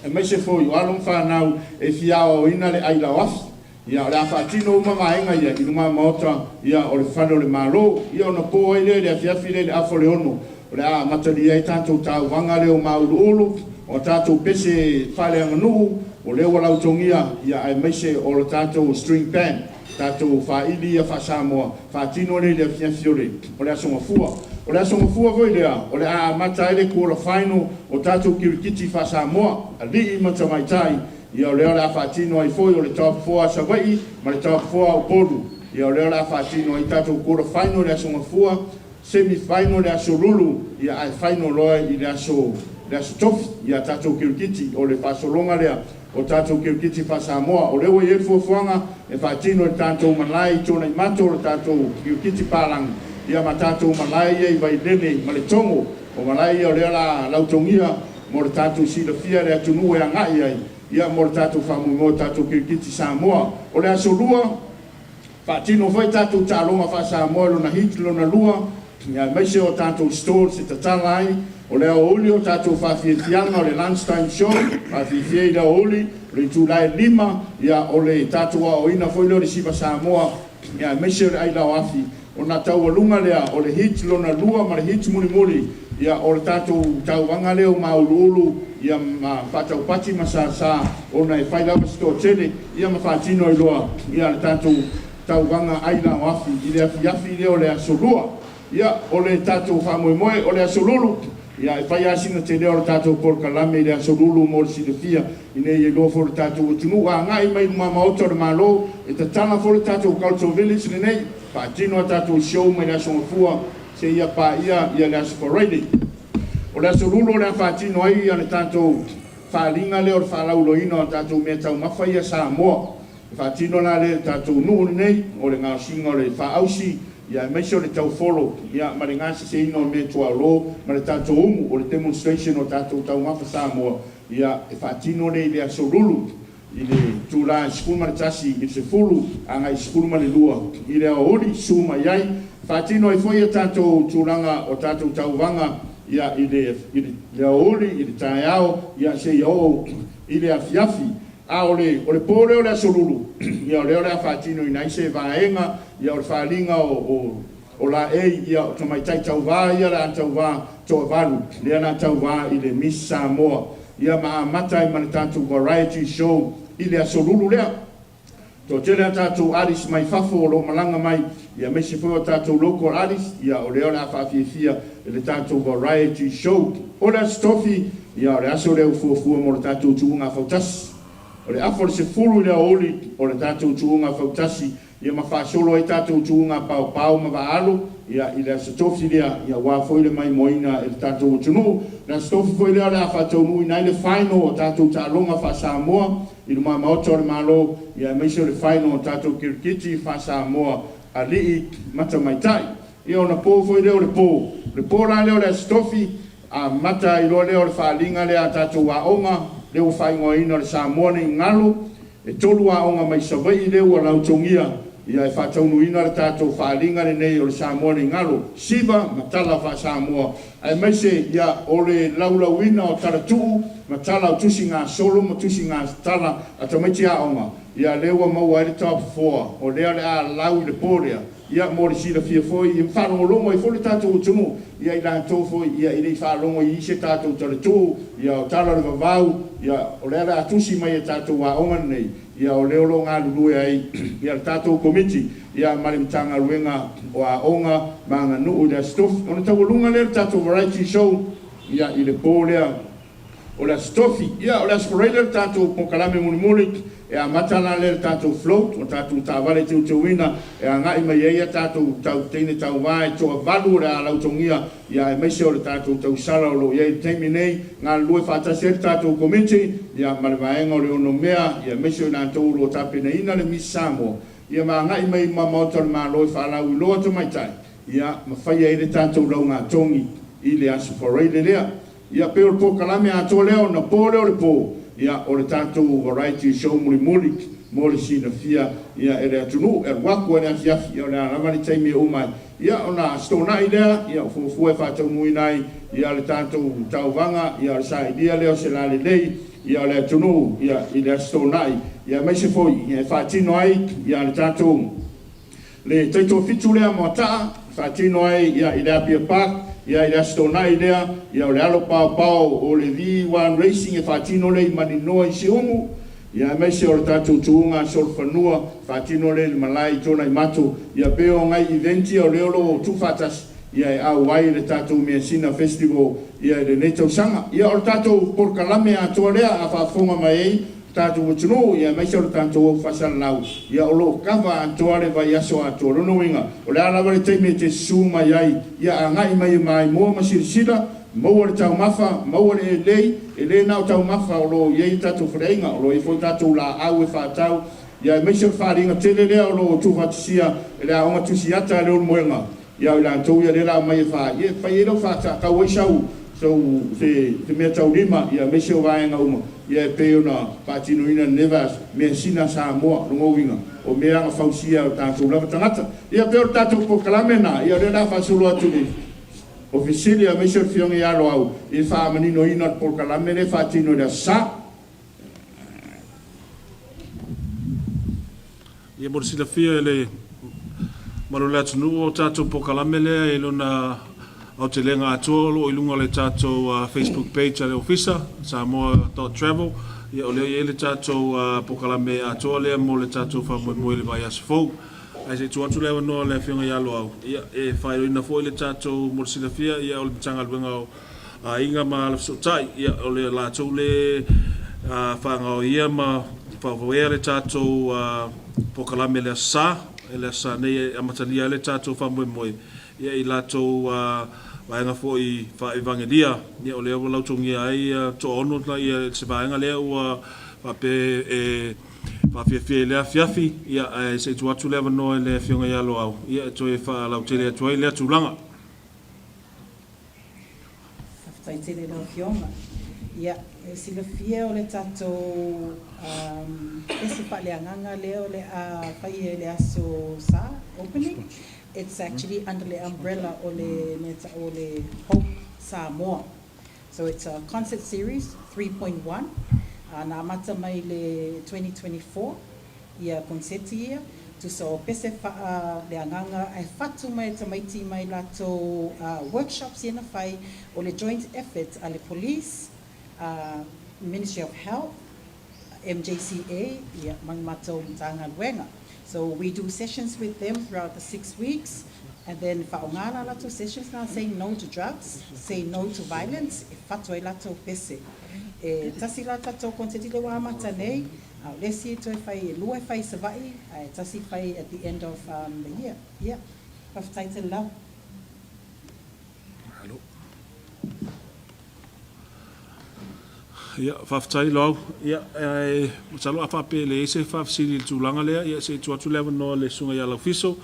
S6: aemaise foi o alo ma fanau e fia aoaoina le ailaoafi. Ia, o le a faatino uma vaega ia i luma maota, ia, o le Fale o le Malo. Ia, ona po ai lea i le afiafi lea i le afa o le 6, o le a amatalia ai tatou tauvaga lea o māuluulu, o a tatou pese faaleaganuu, o lea ua lautogia, ia, aemaise o le tatou string band, tatou faaili ia faa-Samoa, faatino lea i le afiafi o le o le Aso Gafua. O le Aso Gafua foi lea, o le a amata ai le quarter final o tatou kirikiti faa-Samoa, alii ma tamaitai, ia, o lea o le a faatino ai foi o le top 4 a Savaii ma le top 4 a Upolu. Ia, o lea o le a faatino ai tatou quarter final i le Aso Gafua, semi final i le Aso Lulu, ia, ae final loa i le aso le Aso Tofi, ia, tatou kirikiti. O le faasologa lea o tatou kirikiti faa-Samoa. O lea ua i ai le fuafuaga e faatino i le tatou malae i Tuanaimato le tatou kirikiti palagi, ia, ma tatou malae ia i Vailele ma Letogo. O malae ia o lea o le a lautogia mo le tatou silafia e le atunuu e agai ai, ia, mo le tatou faamoemoe o tatou kirikiti Samoa. O le Aso Lua, faatino foi tatou taaloga faa-Samoa i lona heat lona lua, ia, aemaise o tatou stalls e tatala ai. O le aoauli o tatou faafiafiaga o le lunch time show, faafiafia i le aoauli, o le itula e 5, ia, o le tatou aoaoina foi lea o le Siva Samoa, ia, aemaise o le ailaoafi. Ona taualuga lea o le heat lona lua ma le heat mulimuli, ia, o le tatou tauvaga lea o māuluulu, ia, ma faataupati ma sasa, ona e fai lava se toatele, ia, ma faatino ai loa, ia, le tatou tauvaga ailaoafi i le afiafi lea o le Aso Lua. Ia, o le tatou faamoemoe o le Aso Lulu, ia, e fai lava sina tele o le tatou polokalame i le Aso Lulu mo le silafia, ina ia iloa foi e le tatou atunuu agai mai i luma maota o le Malo, e tatala foi le tatou Cultural Village lenei, faatino a tatou show mai le Aso Gafua seia paia ia le Aso Faraile. O le Aso Lulu o le a faatino ai ia le tatou faaaliga lea o le faalauiloaina o tatou meataumafa ia Samoa. E faatino la lea i le tatou nuu lenei, o le gaosiga o le faaausi, ia, aemaise o le taufolo, ia, ma le gaseseina o meatuaolo ma le tatou umu, o le demonstration o tatou taumafa Samoa, ia, e faatino lea i le Aso Lulu i le itula e 11 i le 10 agai i le 12 i le aoauli, susu mai ai. Faatino ai foi a tatou tulaga o tatou tauvaga, ia, i le i le aoauli, i le taeao, ia, seia oo i le afiafi. A o le o le po lea o le Aso Lulu, ia, o lea o le a faatinoina ai se vaega, ia, o le faaaliga o o o laei, ia, o tamaitai tauvā ia o le a tauvā toavalu, lea o le a tauvā i le Miss Samoa, ia, ma amata ai ma le tatou variety show i le Aso Lulu lea. Toatele a tatou artists mai fafo o lo o malaga mai, ia, aemaise foi o tatou local artists, ia, o lea o le a faafiafia i le tatou variety show. O le Aso Tofi, ia, o le aso lea ua fuafua mo le tatou tuuga fautasi. O le afa o le 10 i le aoauli o le tatou tuuga fautasi, ia, ma faasolo ai tatou tuuga paopao ma vaaalo, ia, i le Aso Tofi lea, ia, aua foi le maimoaina e le tatou atunuu. O le Aso Tofi foi lea o le a faataunuuina ai le final o tatou taaloga faa-Samoa i luma maota o le Malo, ia, aemaise o le final o tatou kirikiti faa-Samoa alii ma tamaitai. Ia, ona po foi lea o le po. O le po la lea o le Aso Tofi, amata ai loa lea o le faaaliga lea a tatou aoga, lea ua faaigoaina o le Samoa Nei Galo. E tolu aoga mai Savaii lea ua lautogia. Ia, e faataunuuina le tatou faaaliga lenei o le Samoa Nei Galo, Siva ma Tala Faa-Samoa, aemaise, ia, o le laulauina o tala tuu ma tala o tusi gasolo ma tusi tala a tamaiti aoga, ia, lea ua maua ai le top 4, o lea o le a lau i le po lea, ia, mo le silafia foi, ia ma faalogologo ai foi le tatou atunuu, ia, i latou foi, ia, e le i faalogo i isi a tatou tala tuu, ia, o tala o le vavau, ia, o lea o le a tusi mai e tatou aoga lenei, Ia o lea o lo o galulue ai ia le tatou Komiti ia ma le Matagaluega o Aoga ma Aganuu i le Aso Tofi. Ona taualuga lea o le tatou Variety Show ia i le po lea o le Aso Tofi. Ia o le Aso Faraile le tatou polokalame mulimuli e amata la lea i le tatou float o tatou taavale teuteuina e agai mai ai a tatou tau teine tauva e toavalu o le a lautogia ia aemaise o le tatou tausala o lo o i ai i le taimi nei, galulue faatasi ai le tatou Komiti ia ma le vaega o le Onomea ia aemaise o i latou o lo o tapenaina le Miss Samoa ia ma agai mai i luma Maota o le Malo e faalauiloa tamaitai ia ma faia ai le tatou laugatogi i le Aso Faraile lea. Ia pei o le polokalame atoa lea ona po lea o le po, ia o le tatou variety show mulimuli mo le silafia ia e le atunuu. E alu atu ai le afiafi, ia o le a lava le taimi e uma ai, ia ona stonai lea, ia o fuafua e faataunuuina ai ia le tatou tauvaga, ia o le sailia lea o se lalelei ia o le atunuu ia i le aso Toonai, ia aemaise foi ia e faatino ai ia le tatou Le taitoafitu lea Moataa e faatino ai i le Apia Park i le Aso Toonai lea, o le alo paopao o le V1 Racing e faatino lea i Maninoa i Siumu, aemaise o le tatou tuuga solofanua e faatino lea i le malae i Tuanaimato. Ia pei o nai event ia o lea o lo o tuufaatasi e auai le tatou Measina Festival i lenei tausaga. Ia o le tatou polokalame atoa lea a faafofoga mai ai tatou atunuu, ia aemaise o le tatou au faasalalau, ia o lo o kava atoa le vaiaso atoa. Lona uiga, o le a lava le taimi e te susu mai ai, ia agai mai e maimoa ma silasila, maua le taumafa, maua le elei, e le na o taumafa o lo o i ai tatou faleaiga, o lo o i ai foi tatou laau e faatau, ia aemaise o le faaaliga tele lea o lo o tuufaatasia e le Aoga Tusiata a Leulumoega, Ia o i latou ia lea la aumai e fa, ia e fai ai lau faatau ai sau sau se se mea taulima ia aemaise o vaega uma ia e pei ona faatinoina i lenei vaiaso, measina a Samoa, lona uiga o mea na fausia e o tatou lava tagata. Ia pei o le tatou polokalame lena, ia o lea o le a faasolo atu i le Ofisa Sili aemaise o le Afioga ia Loau i le faamaninoina o le polokalame lea e faatino i le Aso Sa.
S2: Ia mo le silafia e le mamalu o le atunuu o tatou polokalame lea i lona aotelega atoa o lo o i luga o le tatou Facebook page a le Ofisa, samoa dot travel, ia o lea e i ai le tatou polokalame atoa lea mo le tatou faamoemoe i le vaiaso fou. Ae se i tuu atu le avanoa i le Afioga ia Loau, ia e faailoina foi le tatou mo le silafia ia o le Matagaluega o Aiga ma Alafesootai, ia o le latou le faagaoia ma faafoea le tatou polokalame i le Aso Sa, i le Aso Sa nei e amatalia ai le tatou faamoemoe, ia i latou vaega foi faa-evangelia, ia o lea ua lautogia ai toaono ia se vaega lea ua faapea e faafiafia i lea afiafi, ia ae se i tuu atu le avanoa i le Afioga ia Loau, ia e toe faalautele atu ai lea tulaga.
S1: Faafetai tele i lau Afioga. Ia, e silafia o le tatou pese faaleagaga lea o le a faia i le Aso Sa, opening, it's actually under le umbrella o le mea e tau o le Hope Samoa. So it's a concert series 3.1, na amata mai i le 2024, Ia konseti ia, tusa o pese faa le agaga ae fatu mai e tamaiti mai latou workshops ia na fai o le joint effort a le police, Ministry of Health, MJCA ia ma le matou Matagaluega. So we do sessions with them throughout the 6 weeks and then faaaoga la latou sessions na say no to drugs, say no to violence e fatu ai latou pese. E tasi la tatou konseti lea ua amata nei. A o le isi e toe fai, e lua e fai i Savaii, ae tasi fai at the end of the year. Ia, faafetai tele lava.
S2: Malo. Ia, faafetai Loau. Ia, ae masalo a faapea e leai se faafesili i le tulaga lea, ia se i tuu atu le avanoa i le Susuga ia Laufiso.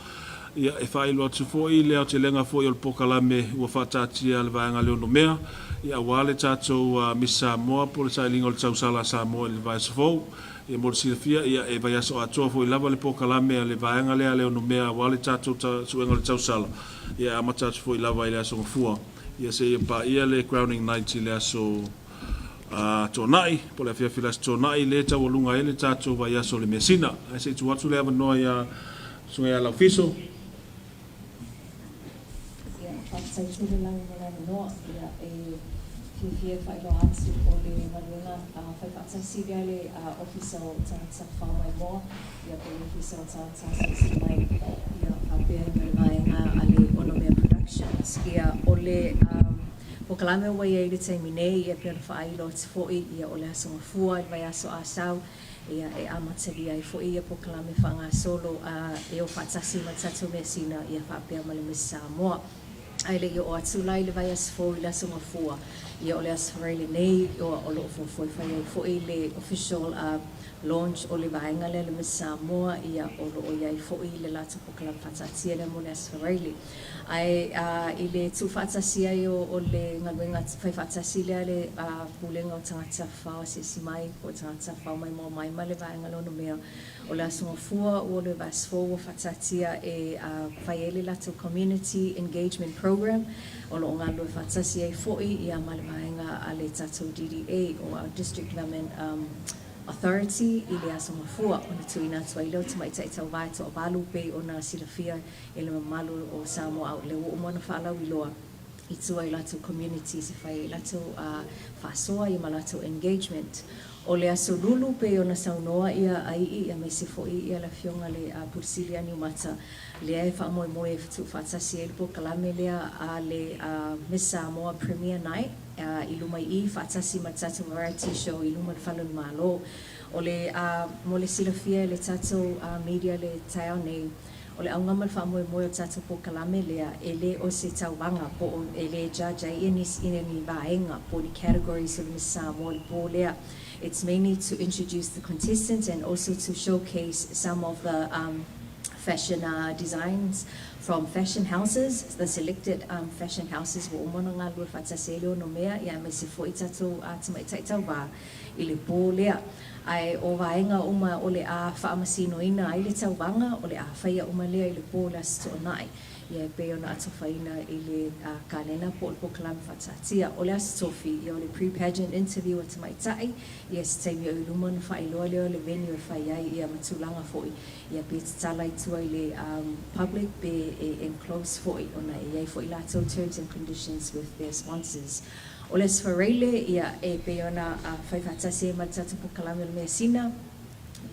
S2: Ia, e faailoa atu foi le aotelega foi o le polokalame ua faataatia a le Vaega le Onomea, ia aua le tatou Miss Samoa po o le sailiga o le tausala a Samoa i le vaiaso fou. Ia mo le silafia, ia e vaiaso atoa foi lava le polokalame a le Vaega lea a le Onomea aua le tatou suega o le tausala, ia e amata atu foi lava i le Aso Gafua, ia seia paia le Crowning Night i le Aso Toonai, po o le afiafi o le Aso Toonai, lea e taualuga ai le tatou vaiaso o le Measina. Ae se i tuu atu le avanoa ia Susuga ia Laufiso.
S7: Ia, faafetai tele lava mo le avanoa. Ia, e fiafia e faailoa atu o le galuega fai faatasi lea le Ofisa o Tagata Tafafao Maimoa, ia po o le Ofisa o Tagata Asiasi Mai, ia faapea ai ma le vaega a le Onomea Productions. Ia, o le polokalame ua i ai i le taimi nei, ia pei ona faailo atu foi, ia o le Aso Gafua i le vaiaso Asau, Ia, e amatalia ai foi ia polokalame faagasolo a e o faatasi ma le tatou measina ia faapea ma le Miss Samoa. Ae le i oo atu la i le vaiaso fou i le Aso Gafua, ia o le Aso Faraile nei o lo o fuafua e fai ai foi le official launch o le vaega lea le Miss Samoa, ia o lo o i ai foi le latou polokalame faataatia lea mo le Aso Faraile. Ae i le tuufaatasi ai o le galuega fai faatasi lea a le Pulega o Tagata Tafafao Asiasi Mai po o Tagata Tafafao Maimoa Mai ma le Vaega Lona Mea o le Aso Gafua ua le vaiaso fou ua faataatia e fai ai le latou Community Engagement Program o lo o galulue faatasi ai foi ia ma le vaega a le tatou DDA o our District Development Authority i le Aso Gafua ona tuuina atu ai lea o tamaitai tauva e toavalu pei ona silafia e le mamalu o Samoa a o lea ua uma ona faalauiloa i tua i latou communities e fai ai latou faasoa ia ma latou engagement. O le Aso Lulu pei ona saunoa ia Ai'i aemaise foi ia le Afioga le Pule Sili ia Niumata lea e faamoemoe e tuufaatasi ai le polokalame lea a le Miss Samoa Premier Night i luma i i faatasi ma le tatou Variety Show i luma o le Fale o le Malo. O le mo le silafia e le tatou media le taeao nei, O le auga ma le faamoemoe o le tatou polokalame lea, e le o se tauvaga po o e le judge ai ia nisi ia ni vaega po o ni categories o le Miss Samoa i le po lea. It's mainly to introduce the contestants and also to showcase some of the um fashion designs from fashion houses, the selected um fashion houses ua uma ona galulue faatasi ai le onomea ia aemaise foi tatou tamaitai tauva i le po lea. Ae o vaega uma o le a faamasinoina ai le tauvaga, o le a faia uma lea i le po o le Aso Toonai, ia e pei ona atofaina i le kalena po o le polokalame faataatia. O le Aso Tofi, ia o le pre-pageant interview a tamaitai, ia se taimi o i luma ona faailoa lea o le venue e fai ai, ia ma tulaga foi, ia pe tatala i tua i le public pe e enclose foi, ona e i ai foi latou terms and conditions with their sponsors. O le Aso Faraile, ia, e pei ona fai faatasi ai ma le tatou polokalame o le measina,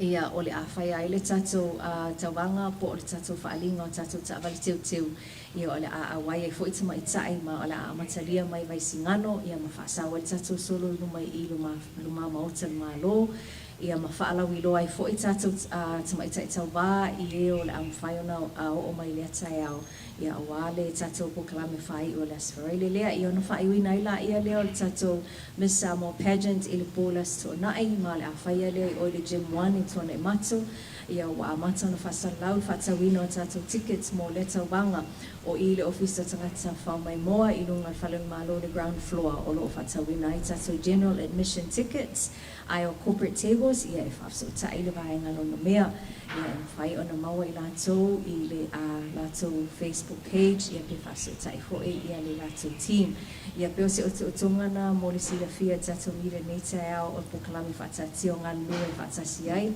S7: ia, o le a faia ai le tatou tauvaga po o le tatou faaaliga o tatou taavale teuteu, ia, o le a auai ai foi tamaitai ma o le a amatalia mai Vaisigano, ia, ma faasau ai le tatou solo i luma i i luma maota o le Malo, ia, ma faalauiloa ai foi tatou tamaitai tauva i e o le a mafai ona oo mai i lea taeao. Ia aua le tatou polokalame faaiu o le Aso Faraile lea, ia ona faaiuina ai laia lea o le tatou Miss Samoa Pageant i le po o le Aso Toonai, ma o le a faia lea i o i le Gym One i Tuanaimato. Ia ua amata ona faasalalau le faatauina o tatou tickets mo lea tauvaga. O i le Ofisa o Tagata Tafafao Maimoa i luga o le Fale o le Malo i le ground floor o lo o faatauina ai tatou general admission tickets. Ae o corporate tables, ia e faafesootai le vaega lona mea, ia e mafai ona maua i latou i le a latou Facebook page, ia pe faafesootai foi ia le latou team. Ia pe o se otootoga na mo le silafia e tatou i lenei taeao o le polokalame faataatia o galulue faatasi ai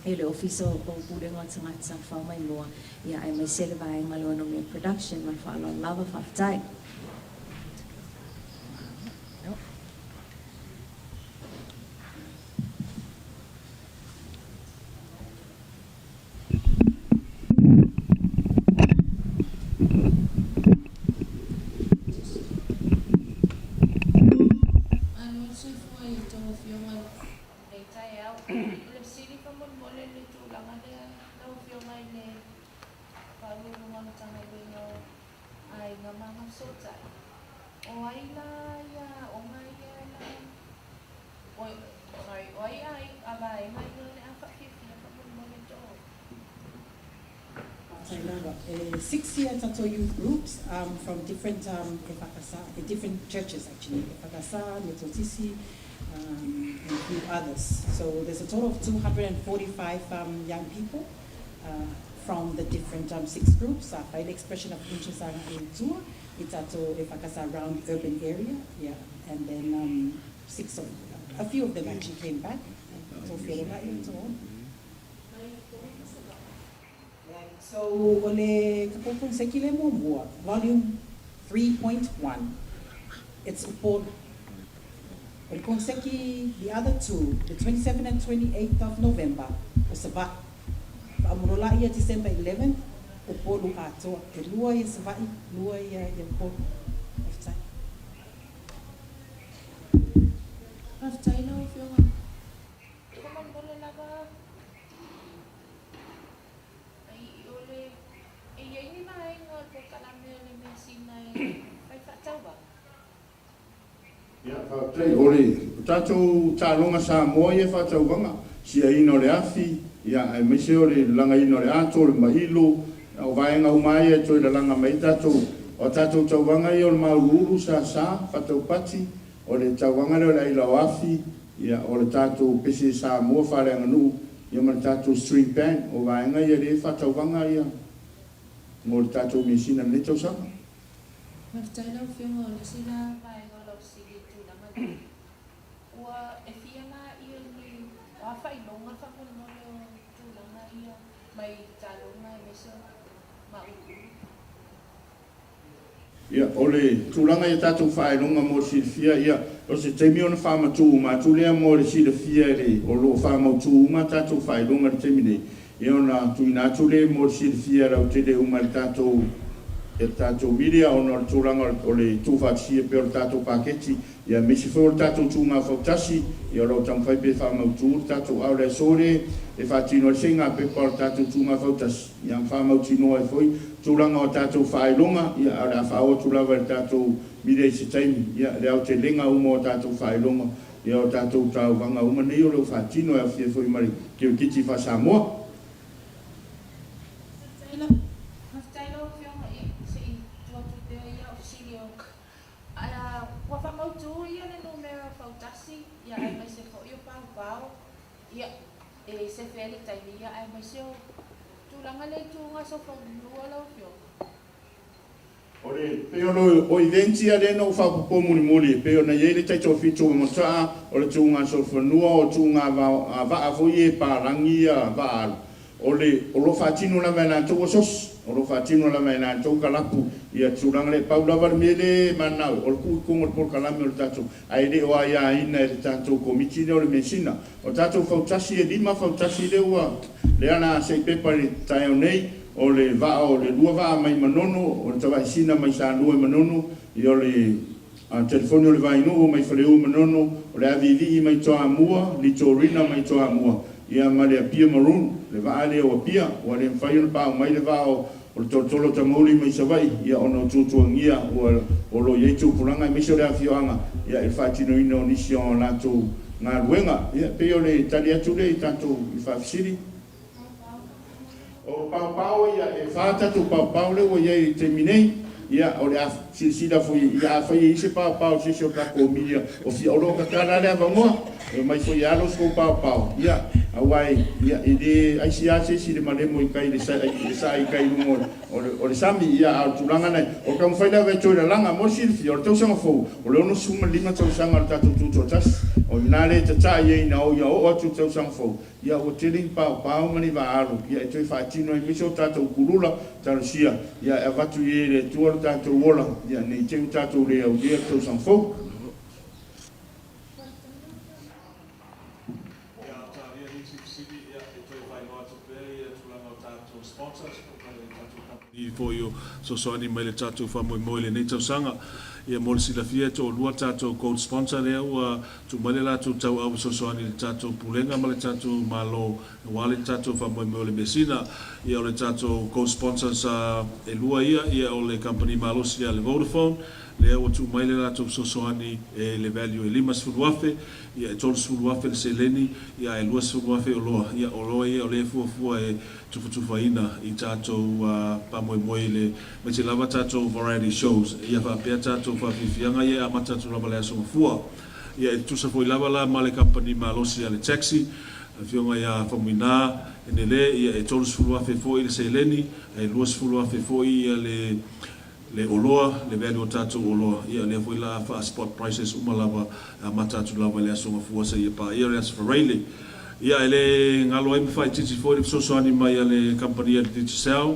S7: e le Ofisa o Pulega o Tagata Tafafao Maimoa, ia aemaise le vaega le Onomea Production. Ma le faaaloalo lava, faafetai.
S8: Malo le soifua i a outou Afioga i lenei taeao. O le fesili faamolemole i le tulaga lea lau Afioga i le Faauluuluga o Matagaluega o Aiga ma Agafesootai, o ai la ia aoga ia la Oi, sorry, o ai a vaega ia o le a faafiafia faamolemole to.
S9: Faafetai lava. E 60 a tatou youth groups from different EFKS, different churches actually, EFKS, Metotisi and a few others. So there's a total of 245 young people from the different six groups. Sa fai le expression of interest agai i tua i tatou EFKS around the urban area. Yeah. And then six of, a few of them actually came back. So feololai and so on. So o le tatou koneseki lea muamua, volume 3.1, it's Upolu. O le koneseki, the other two, the 27 and 28th of November, o Savaii. Faamulolai ia December 11th, Upolu atoa. E lua ia Savaii, lua ia Upolu. Faafetai.
S8: Faafetai lau Afioga. Faamolemole lava ai o le e i ai ni vaega o le polokalame o le measina e fai faatauvaga?
S6: Ia, faafetai. O le tatou taaloga Samoa ia faatauvaga, siaina o le afi, ia, aemaise o le lalagaina o le ato, o le mailo, o vaega uma lava ia e toe lalaga mai ai tatou, o a tatou tauvaga ia o le mauluulu, sasa, faataupati, O le tauvaga lea o le aila o afi, ia, o le tatou pese Samoa faaleaganuu, ia ma le tatou string band, o vaega ia lea e faatauvaga ia mo le tatou measina i lenei tausaga.
S8: Faafetai lau Afioga, o le isi la vaega o lau fesili i tulaga nei, ua e fia la ia ni o a faailoga faamolemole o tulaga ia mai taaloga aemaise o mauluulu?
S6: Ia, o le tulaga i a tatou faailoga mo le silafia, ia, o se taimi ona faamatuu uma atu lea mo le silafia e le, o lo o faamautu uma a tatou faailoga i le taimi nei, ia ona tuuina atu lea mo le silafia lautele uma e le tatou, e le tatou media ona o le tulaga o le tuufaatasia pea o le tatou paketi, ia aemaise foi o le tatou tuuga fautasi, ia o lo o taumafai pea e faamautu le tatou, a o le aso lea e faatino ai le seigapepa o le tatou tuuga fautasi. Ia faamautinoa ai foi tulaga o tatou faailoga, ia ae o le a faaoo atu lava i le tatou media i se taimi, ia le aotelega uma o tatou faailoga, ia o tatou tauvaga uma nei o lo o faatino e aofia ai foi ma le kirikiti faa-Samoa.
S8: Faafetai lau Afioga, ia se i tuu atu pea ia au fesili o ua faamautu ia le numera fautasi ia aemaise foi o paopao. Ia, e sefe ai le taimi, ia aemaise o tulaga lea i tuuga sofanua lau Afioga.
S6: O le, pei o le, o events ia lea na ou faaopoopo mulimuli, e pei ona i ai le taitoafitu o Mataa, o le tuuga solofanua, o tuuga vaa foi ia e palagi ia vaa alu. O le, o lo o faatino lava e latou asosi, o lo o faatino lava e latou kalapu ia tulaga lea. E pau lava le mea lea e mananao, o le tuu i totonu o le polokalame o le tatou, ae le o aiaina e le tatou Komiti lea o le Measina. O tatou fautasi e lima fautasi lea ua, lea o le a sei pepa i le taeao nei, o le vaa o le lua vaa mai Manono, o le Tavaesina mai Salua i Manono, ia o le telefoni o le Vainuu mai Faleu i Manono, o le Aviivii mai Toamua, Litorina mai Toamua, ia ma le Apia Maroon, le vaa lea o Apia, ua le mafai ona paau mai le vaa o le Tolotolo Tamauli mai Savaii, ia ona o tuatuagia ua o lo o i ai tupulaga aemaise o le afioaga ia i le faatinoina o nisi o a latou galuega. Ia, e pei o le tali atu lea i tatou i faafesili. O paopao ia, e fa tatou paopao lea ua i ai i le taimi nei. Ia, o le a silasila foi, ia afai e i ai se paopao o se isi o tatou media o fia, o lo o tatala lava le avanoa, e omai foi e alo se tou paopao, ia, aua e, ia, e le aisi lava se isi i le malemo i tai i le saa i tai i luga o le, o le sami, ia, a o le tulaga lena, o le taumafai lava e toe lalaga. Mo le silafia, o le tausaga fou, o le 65 tausaga o le tatou Tutoatasi, o i ina lea e tatai ai ina ia oo atu i le tausaga fou, Ia ua tele ni paopao ma ni vaalu, ia e toe faatino ai aemaise o tatou kulula, talosia, ia e avatu i e le Atua lo tatou ola, ia ne i te i ua tatou le aulia le tausaga fou.
S2: Ia, a talia nisi fesili, ia, e toe faailoa atu pea ia tulaga o tatou sponsors, po o tatou kamupani foi o fesoasoani mai le tatou faamoemoe i lenei tausaga. Ia, mo le silafia e toalua tatou gold sponsor lea ua Tuu mai le latou tauau fesoasoani i le tatou Pulega ma le tatou Malo aua le tatou faamoemoe o le measina. Ia o le tatou co-sponsors e lua ia, ia o le kamupani malosi a le Vodafone, lea ua tuu mai le latou fesoasoani e le value e $50,000, ia e $30,000 le seleni, ia ae $20,000 oloa. Ia oloa ia o lea e fuafua e tufatufaina i tatou faamoemoe i le aemaise lava tatou variety shows, ia faapea tatou faafiafiaga ia e amata atu lava i le Aso Gafua. Ia e tutusa foi lava la ma le kamupani malosi a le taxi, le Afioga ia Faumuina Enele, ia e $30,000 foi le seleni, ae $20,000 foi ia le le oloa, le value o tatou oloa, ia lea foi la faa spot prices uma lava e amata atu lava i le Aso Gafua seia paia le Aso Faraile. Ia e le galo ai ma faaitiiti foi le fesoasoani mai a le kamupani a le Digicel,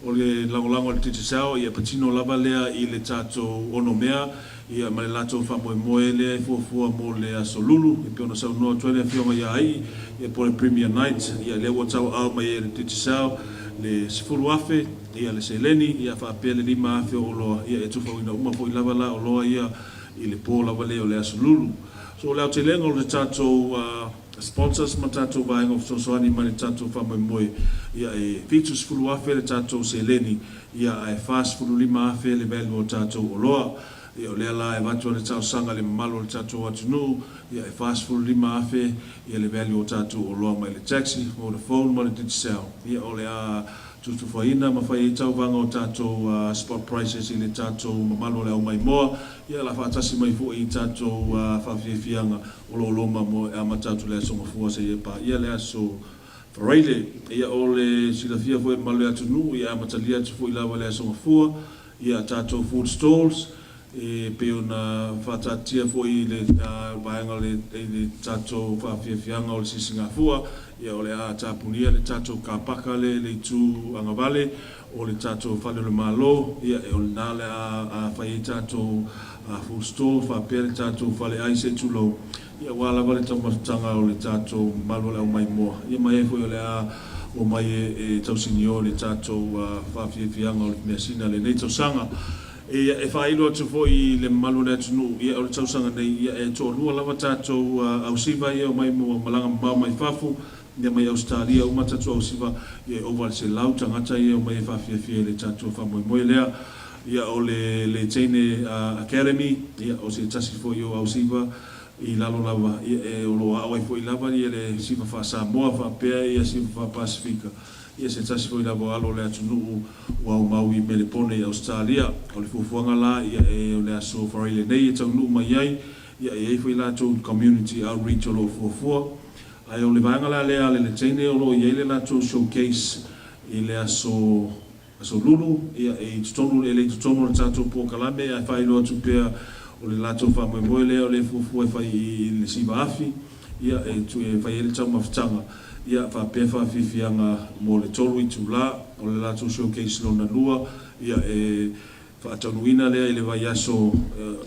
S2: o le lagolago a le Digicel ia e patino lava lea i le tatou onomea ia ma le latou faamoemoe lea e fuafua mo le Aso Lulu e pei ona saunoa atu ai le Afioga ia Ai'i ia po o le Premier Night ia lea ua tauaao mai ai e le Digicel le $10,000 ia le seleni ia faapea le $5,000 o oloa ia e tufauina uma foi lava la oloa ia i le po lava lea o le Aso Lulu. So o le aotelega o le tatou sponsors ma tatou vaega o fesoasoani mai le tatou faamoemoe ia e $70,000 le tatou seleni ia ae $45,000 le value o tatou oloa. Ia o lea la e avatu ai le talosaga i le mamalu o le tatou atunuu ia e $45,000 ia le value o tatou oloa mai le taxi, Vodafone ma le Digicel. Ia o le a Tutufaina ma fai ai tauvaga o tatou spot prices i le tatou mamalu o le aumaimoa, ia la faatasi mai foi i tatou faafiafiaga o lo o loma mo e amata atu le Aso Gafua seia paia le Aso Faraile. Ia o le silafia foi e mamalu le atunuu, ia e amatalia atu foi lava le Aso Gafua ia tatou food stalls e pei ona faataatitia foi i le vaega o le tatou faafiafiaga o le Sisigafua, ia o le a tapunia le tatou kapaka lea i le itu agavale o le tatou Fale o le Malo, ia o lena o le a fai ai tatou food stall faapea le tatou fale ai se i tulou, ia aua lava le taumafataga o le tatou mamalu o le aumaimoa, ia ma e foi o le a omai e tausinio i le tatou faafiafiaga o le measina i lenei tausaga. Ia, e faailo atu foi i le mamalu o le atunuu, ia o le tausaga nei, ia e toalua lava tatou ausiva ia e omai mo malaga mamao mai fafo, ia mai Ausetalia uma tatou ausiva, ia e ova i le 100 tagata ia e omai e faafiafia i le tatou faamoemoe lea. Ia o le Leteine Academy, ia o se tasi foi o ausiva i lalo lava, ia e o lo o aao ai foi lava ia le siva faa-Samoa faapea ia siva faa-Pasefika. Ia se tasi foi lava o alo o le atunuu ua aumau i Melepone i Ausetalia. O le fuafuaga la ia e o le Aso Faraile nei e taunuu mai ai, ia e i ai foi latou community outreach o lo o fuafua. Ae o le vaega la lea a le Leteine o lo o i ai le latou showcase i le aso Aso Lulu, ia e i totonu e le i totonu o le tatou polokalame ae faailoa atu pea o le latou faamoemoe lea o lea e fuafua e fai i le siva afi, ia e e fai ai le taumafataga, ia faapea faafiafiaga mo le tolu itula o le latou showcase lona lua, ia e faataunuuina lea i le vaiaso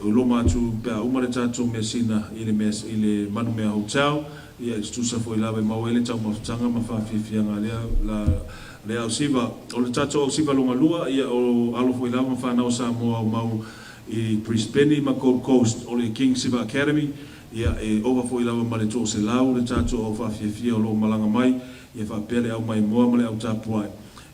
S2: e loma atu pe a uma le tatou measina i le mea i le Manumea Hotel, ia e tutusa foi lava e maua ai le taumafataga ma faafiafiaga lea la le ausiva. O le tatou ausiva lona lua, ia o alo foi lava ma fanau a Samoa aumau i Brisbane ma Gold Coast o le King Siva Academy, Ia, e ova foi lava ma le 100 le tatou au faafiafia o lo o malaga mai, ia faapea le au maimoa ma le au tapuai.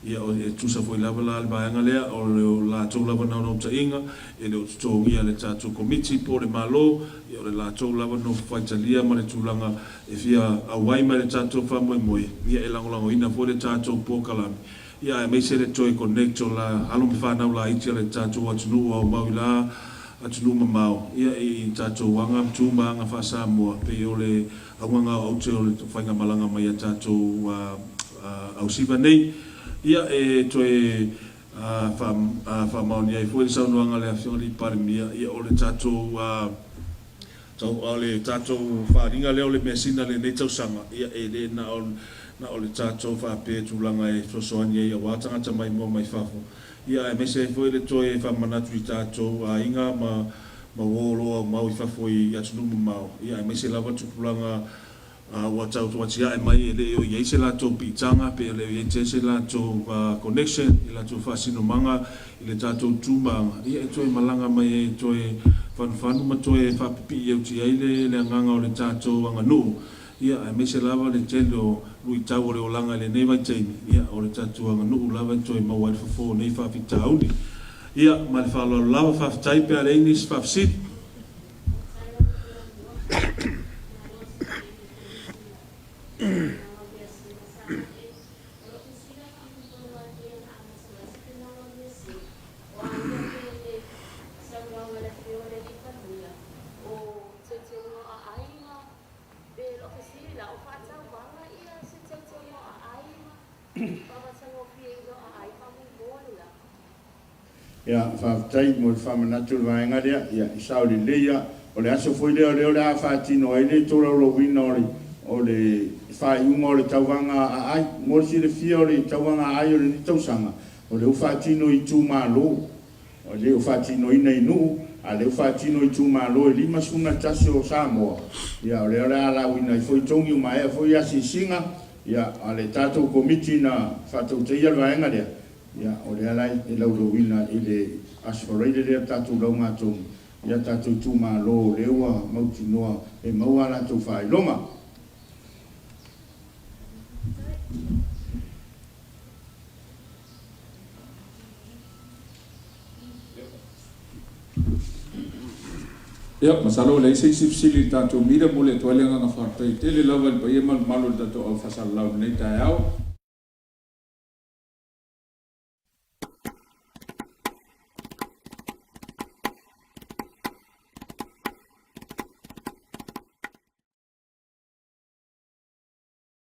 S2: Ia, e tusa foi lava la le vaega lea, o le latou lava naunautaiga, e le o totogia e le tatou Komiti po o le Malo, ia o le latou lava nofo faitalia ma le tulaga e fia auai mai le tatou faamoemoe, ia e lagolagoina foi le tatou polokalame, ia aemaise le toe connect o la alo ma fanau laiti a le tatou atunuu aumau i la atunuu mamao, ia i tatou aga tu ma aga faa-Samoa, pei o le augaga aute o le faigamalaga mai a tatou ausiva nei. Ia e toe faamaonia ai foi le saunoaga a le Afioga i le Palemia, ia o le tatou o le tatou faaaliga lea o le measina i lenei tausaga, ia e le na o na o le tatou faapea tulaga e fesoasoani ai aua tagata maimoa mai fafo, Ia aemaise ai foi le toe faamanatu i tatou aiga ma ma uo o lo o aumau i fafo i atunuu mamao, ia aemaise lava tupulaga ua tau atiae mai e le o i ai se latou piitaga pe le o i ai tele se latou connection i latou faasinomaga i le tatou tumaaga, ia e toe malaga mai ai e toe fanufanu ma toe faapipii auti ai le le agaga o le tatou aganuu. Ia, aemaise lava le tele o luitau o le olaga i lenei vaitaimi, ia, o le tatou aganuu lava e toe maua ai le fofo o nei faafitauli. Ia, ma le faaaloalo lava, faafetai pe a leai nisi faafesili.
S6: Ia, faafetai mo le faamanatu o le vaega lea. Ia, e sao lelei lava. O le aso foi lea o lea o le a faatino ai le tolaulauina o le o le faaiuga o le tauvaga aai. Mo le silafia o le tauvaga aai o lenei tausaga, o lea ua faatino i itumalo. E le o faatinoina i nuu, a o lea ua faatino i itumalo e 51 o Samoa. Ia, o lea o le a lauina ai foi togi, ua maea foi asiasiga a le tatou Komiti na faatautaia le vaega lea. Ia, o lea la e laulauina i le Aso Faraile lea le tatou lauga-a-togi i a tatou itumalo o lea ua mautinoa e maua a latou faailoga.
S10: Ia, masalo ua leai se isi fesili i le tatou media. Momoli atu ai le agaga faafetai tele lava i le paia ma le mamalu o le tatou au faasalalau i lenei taeao.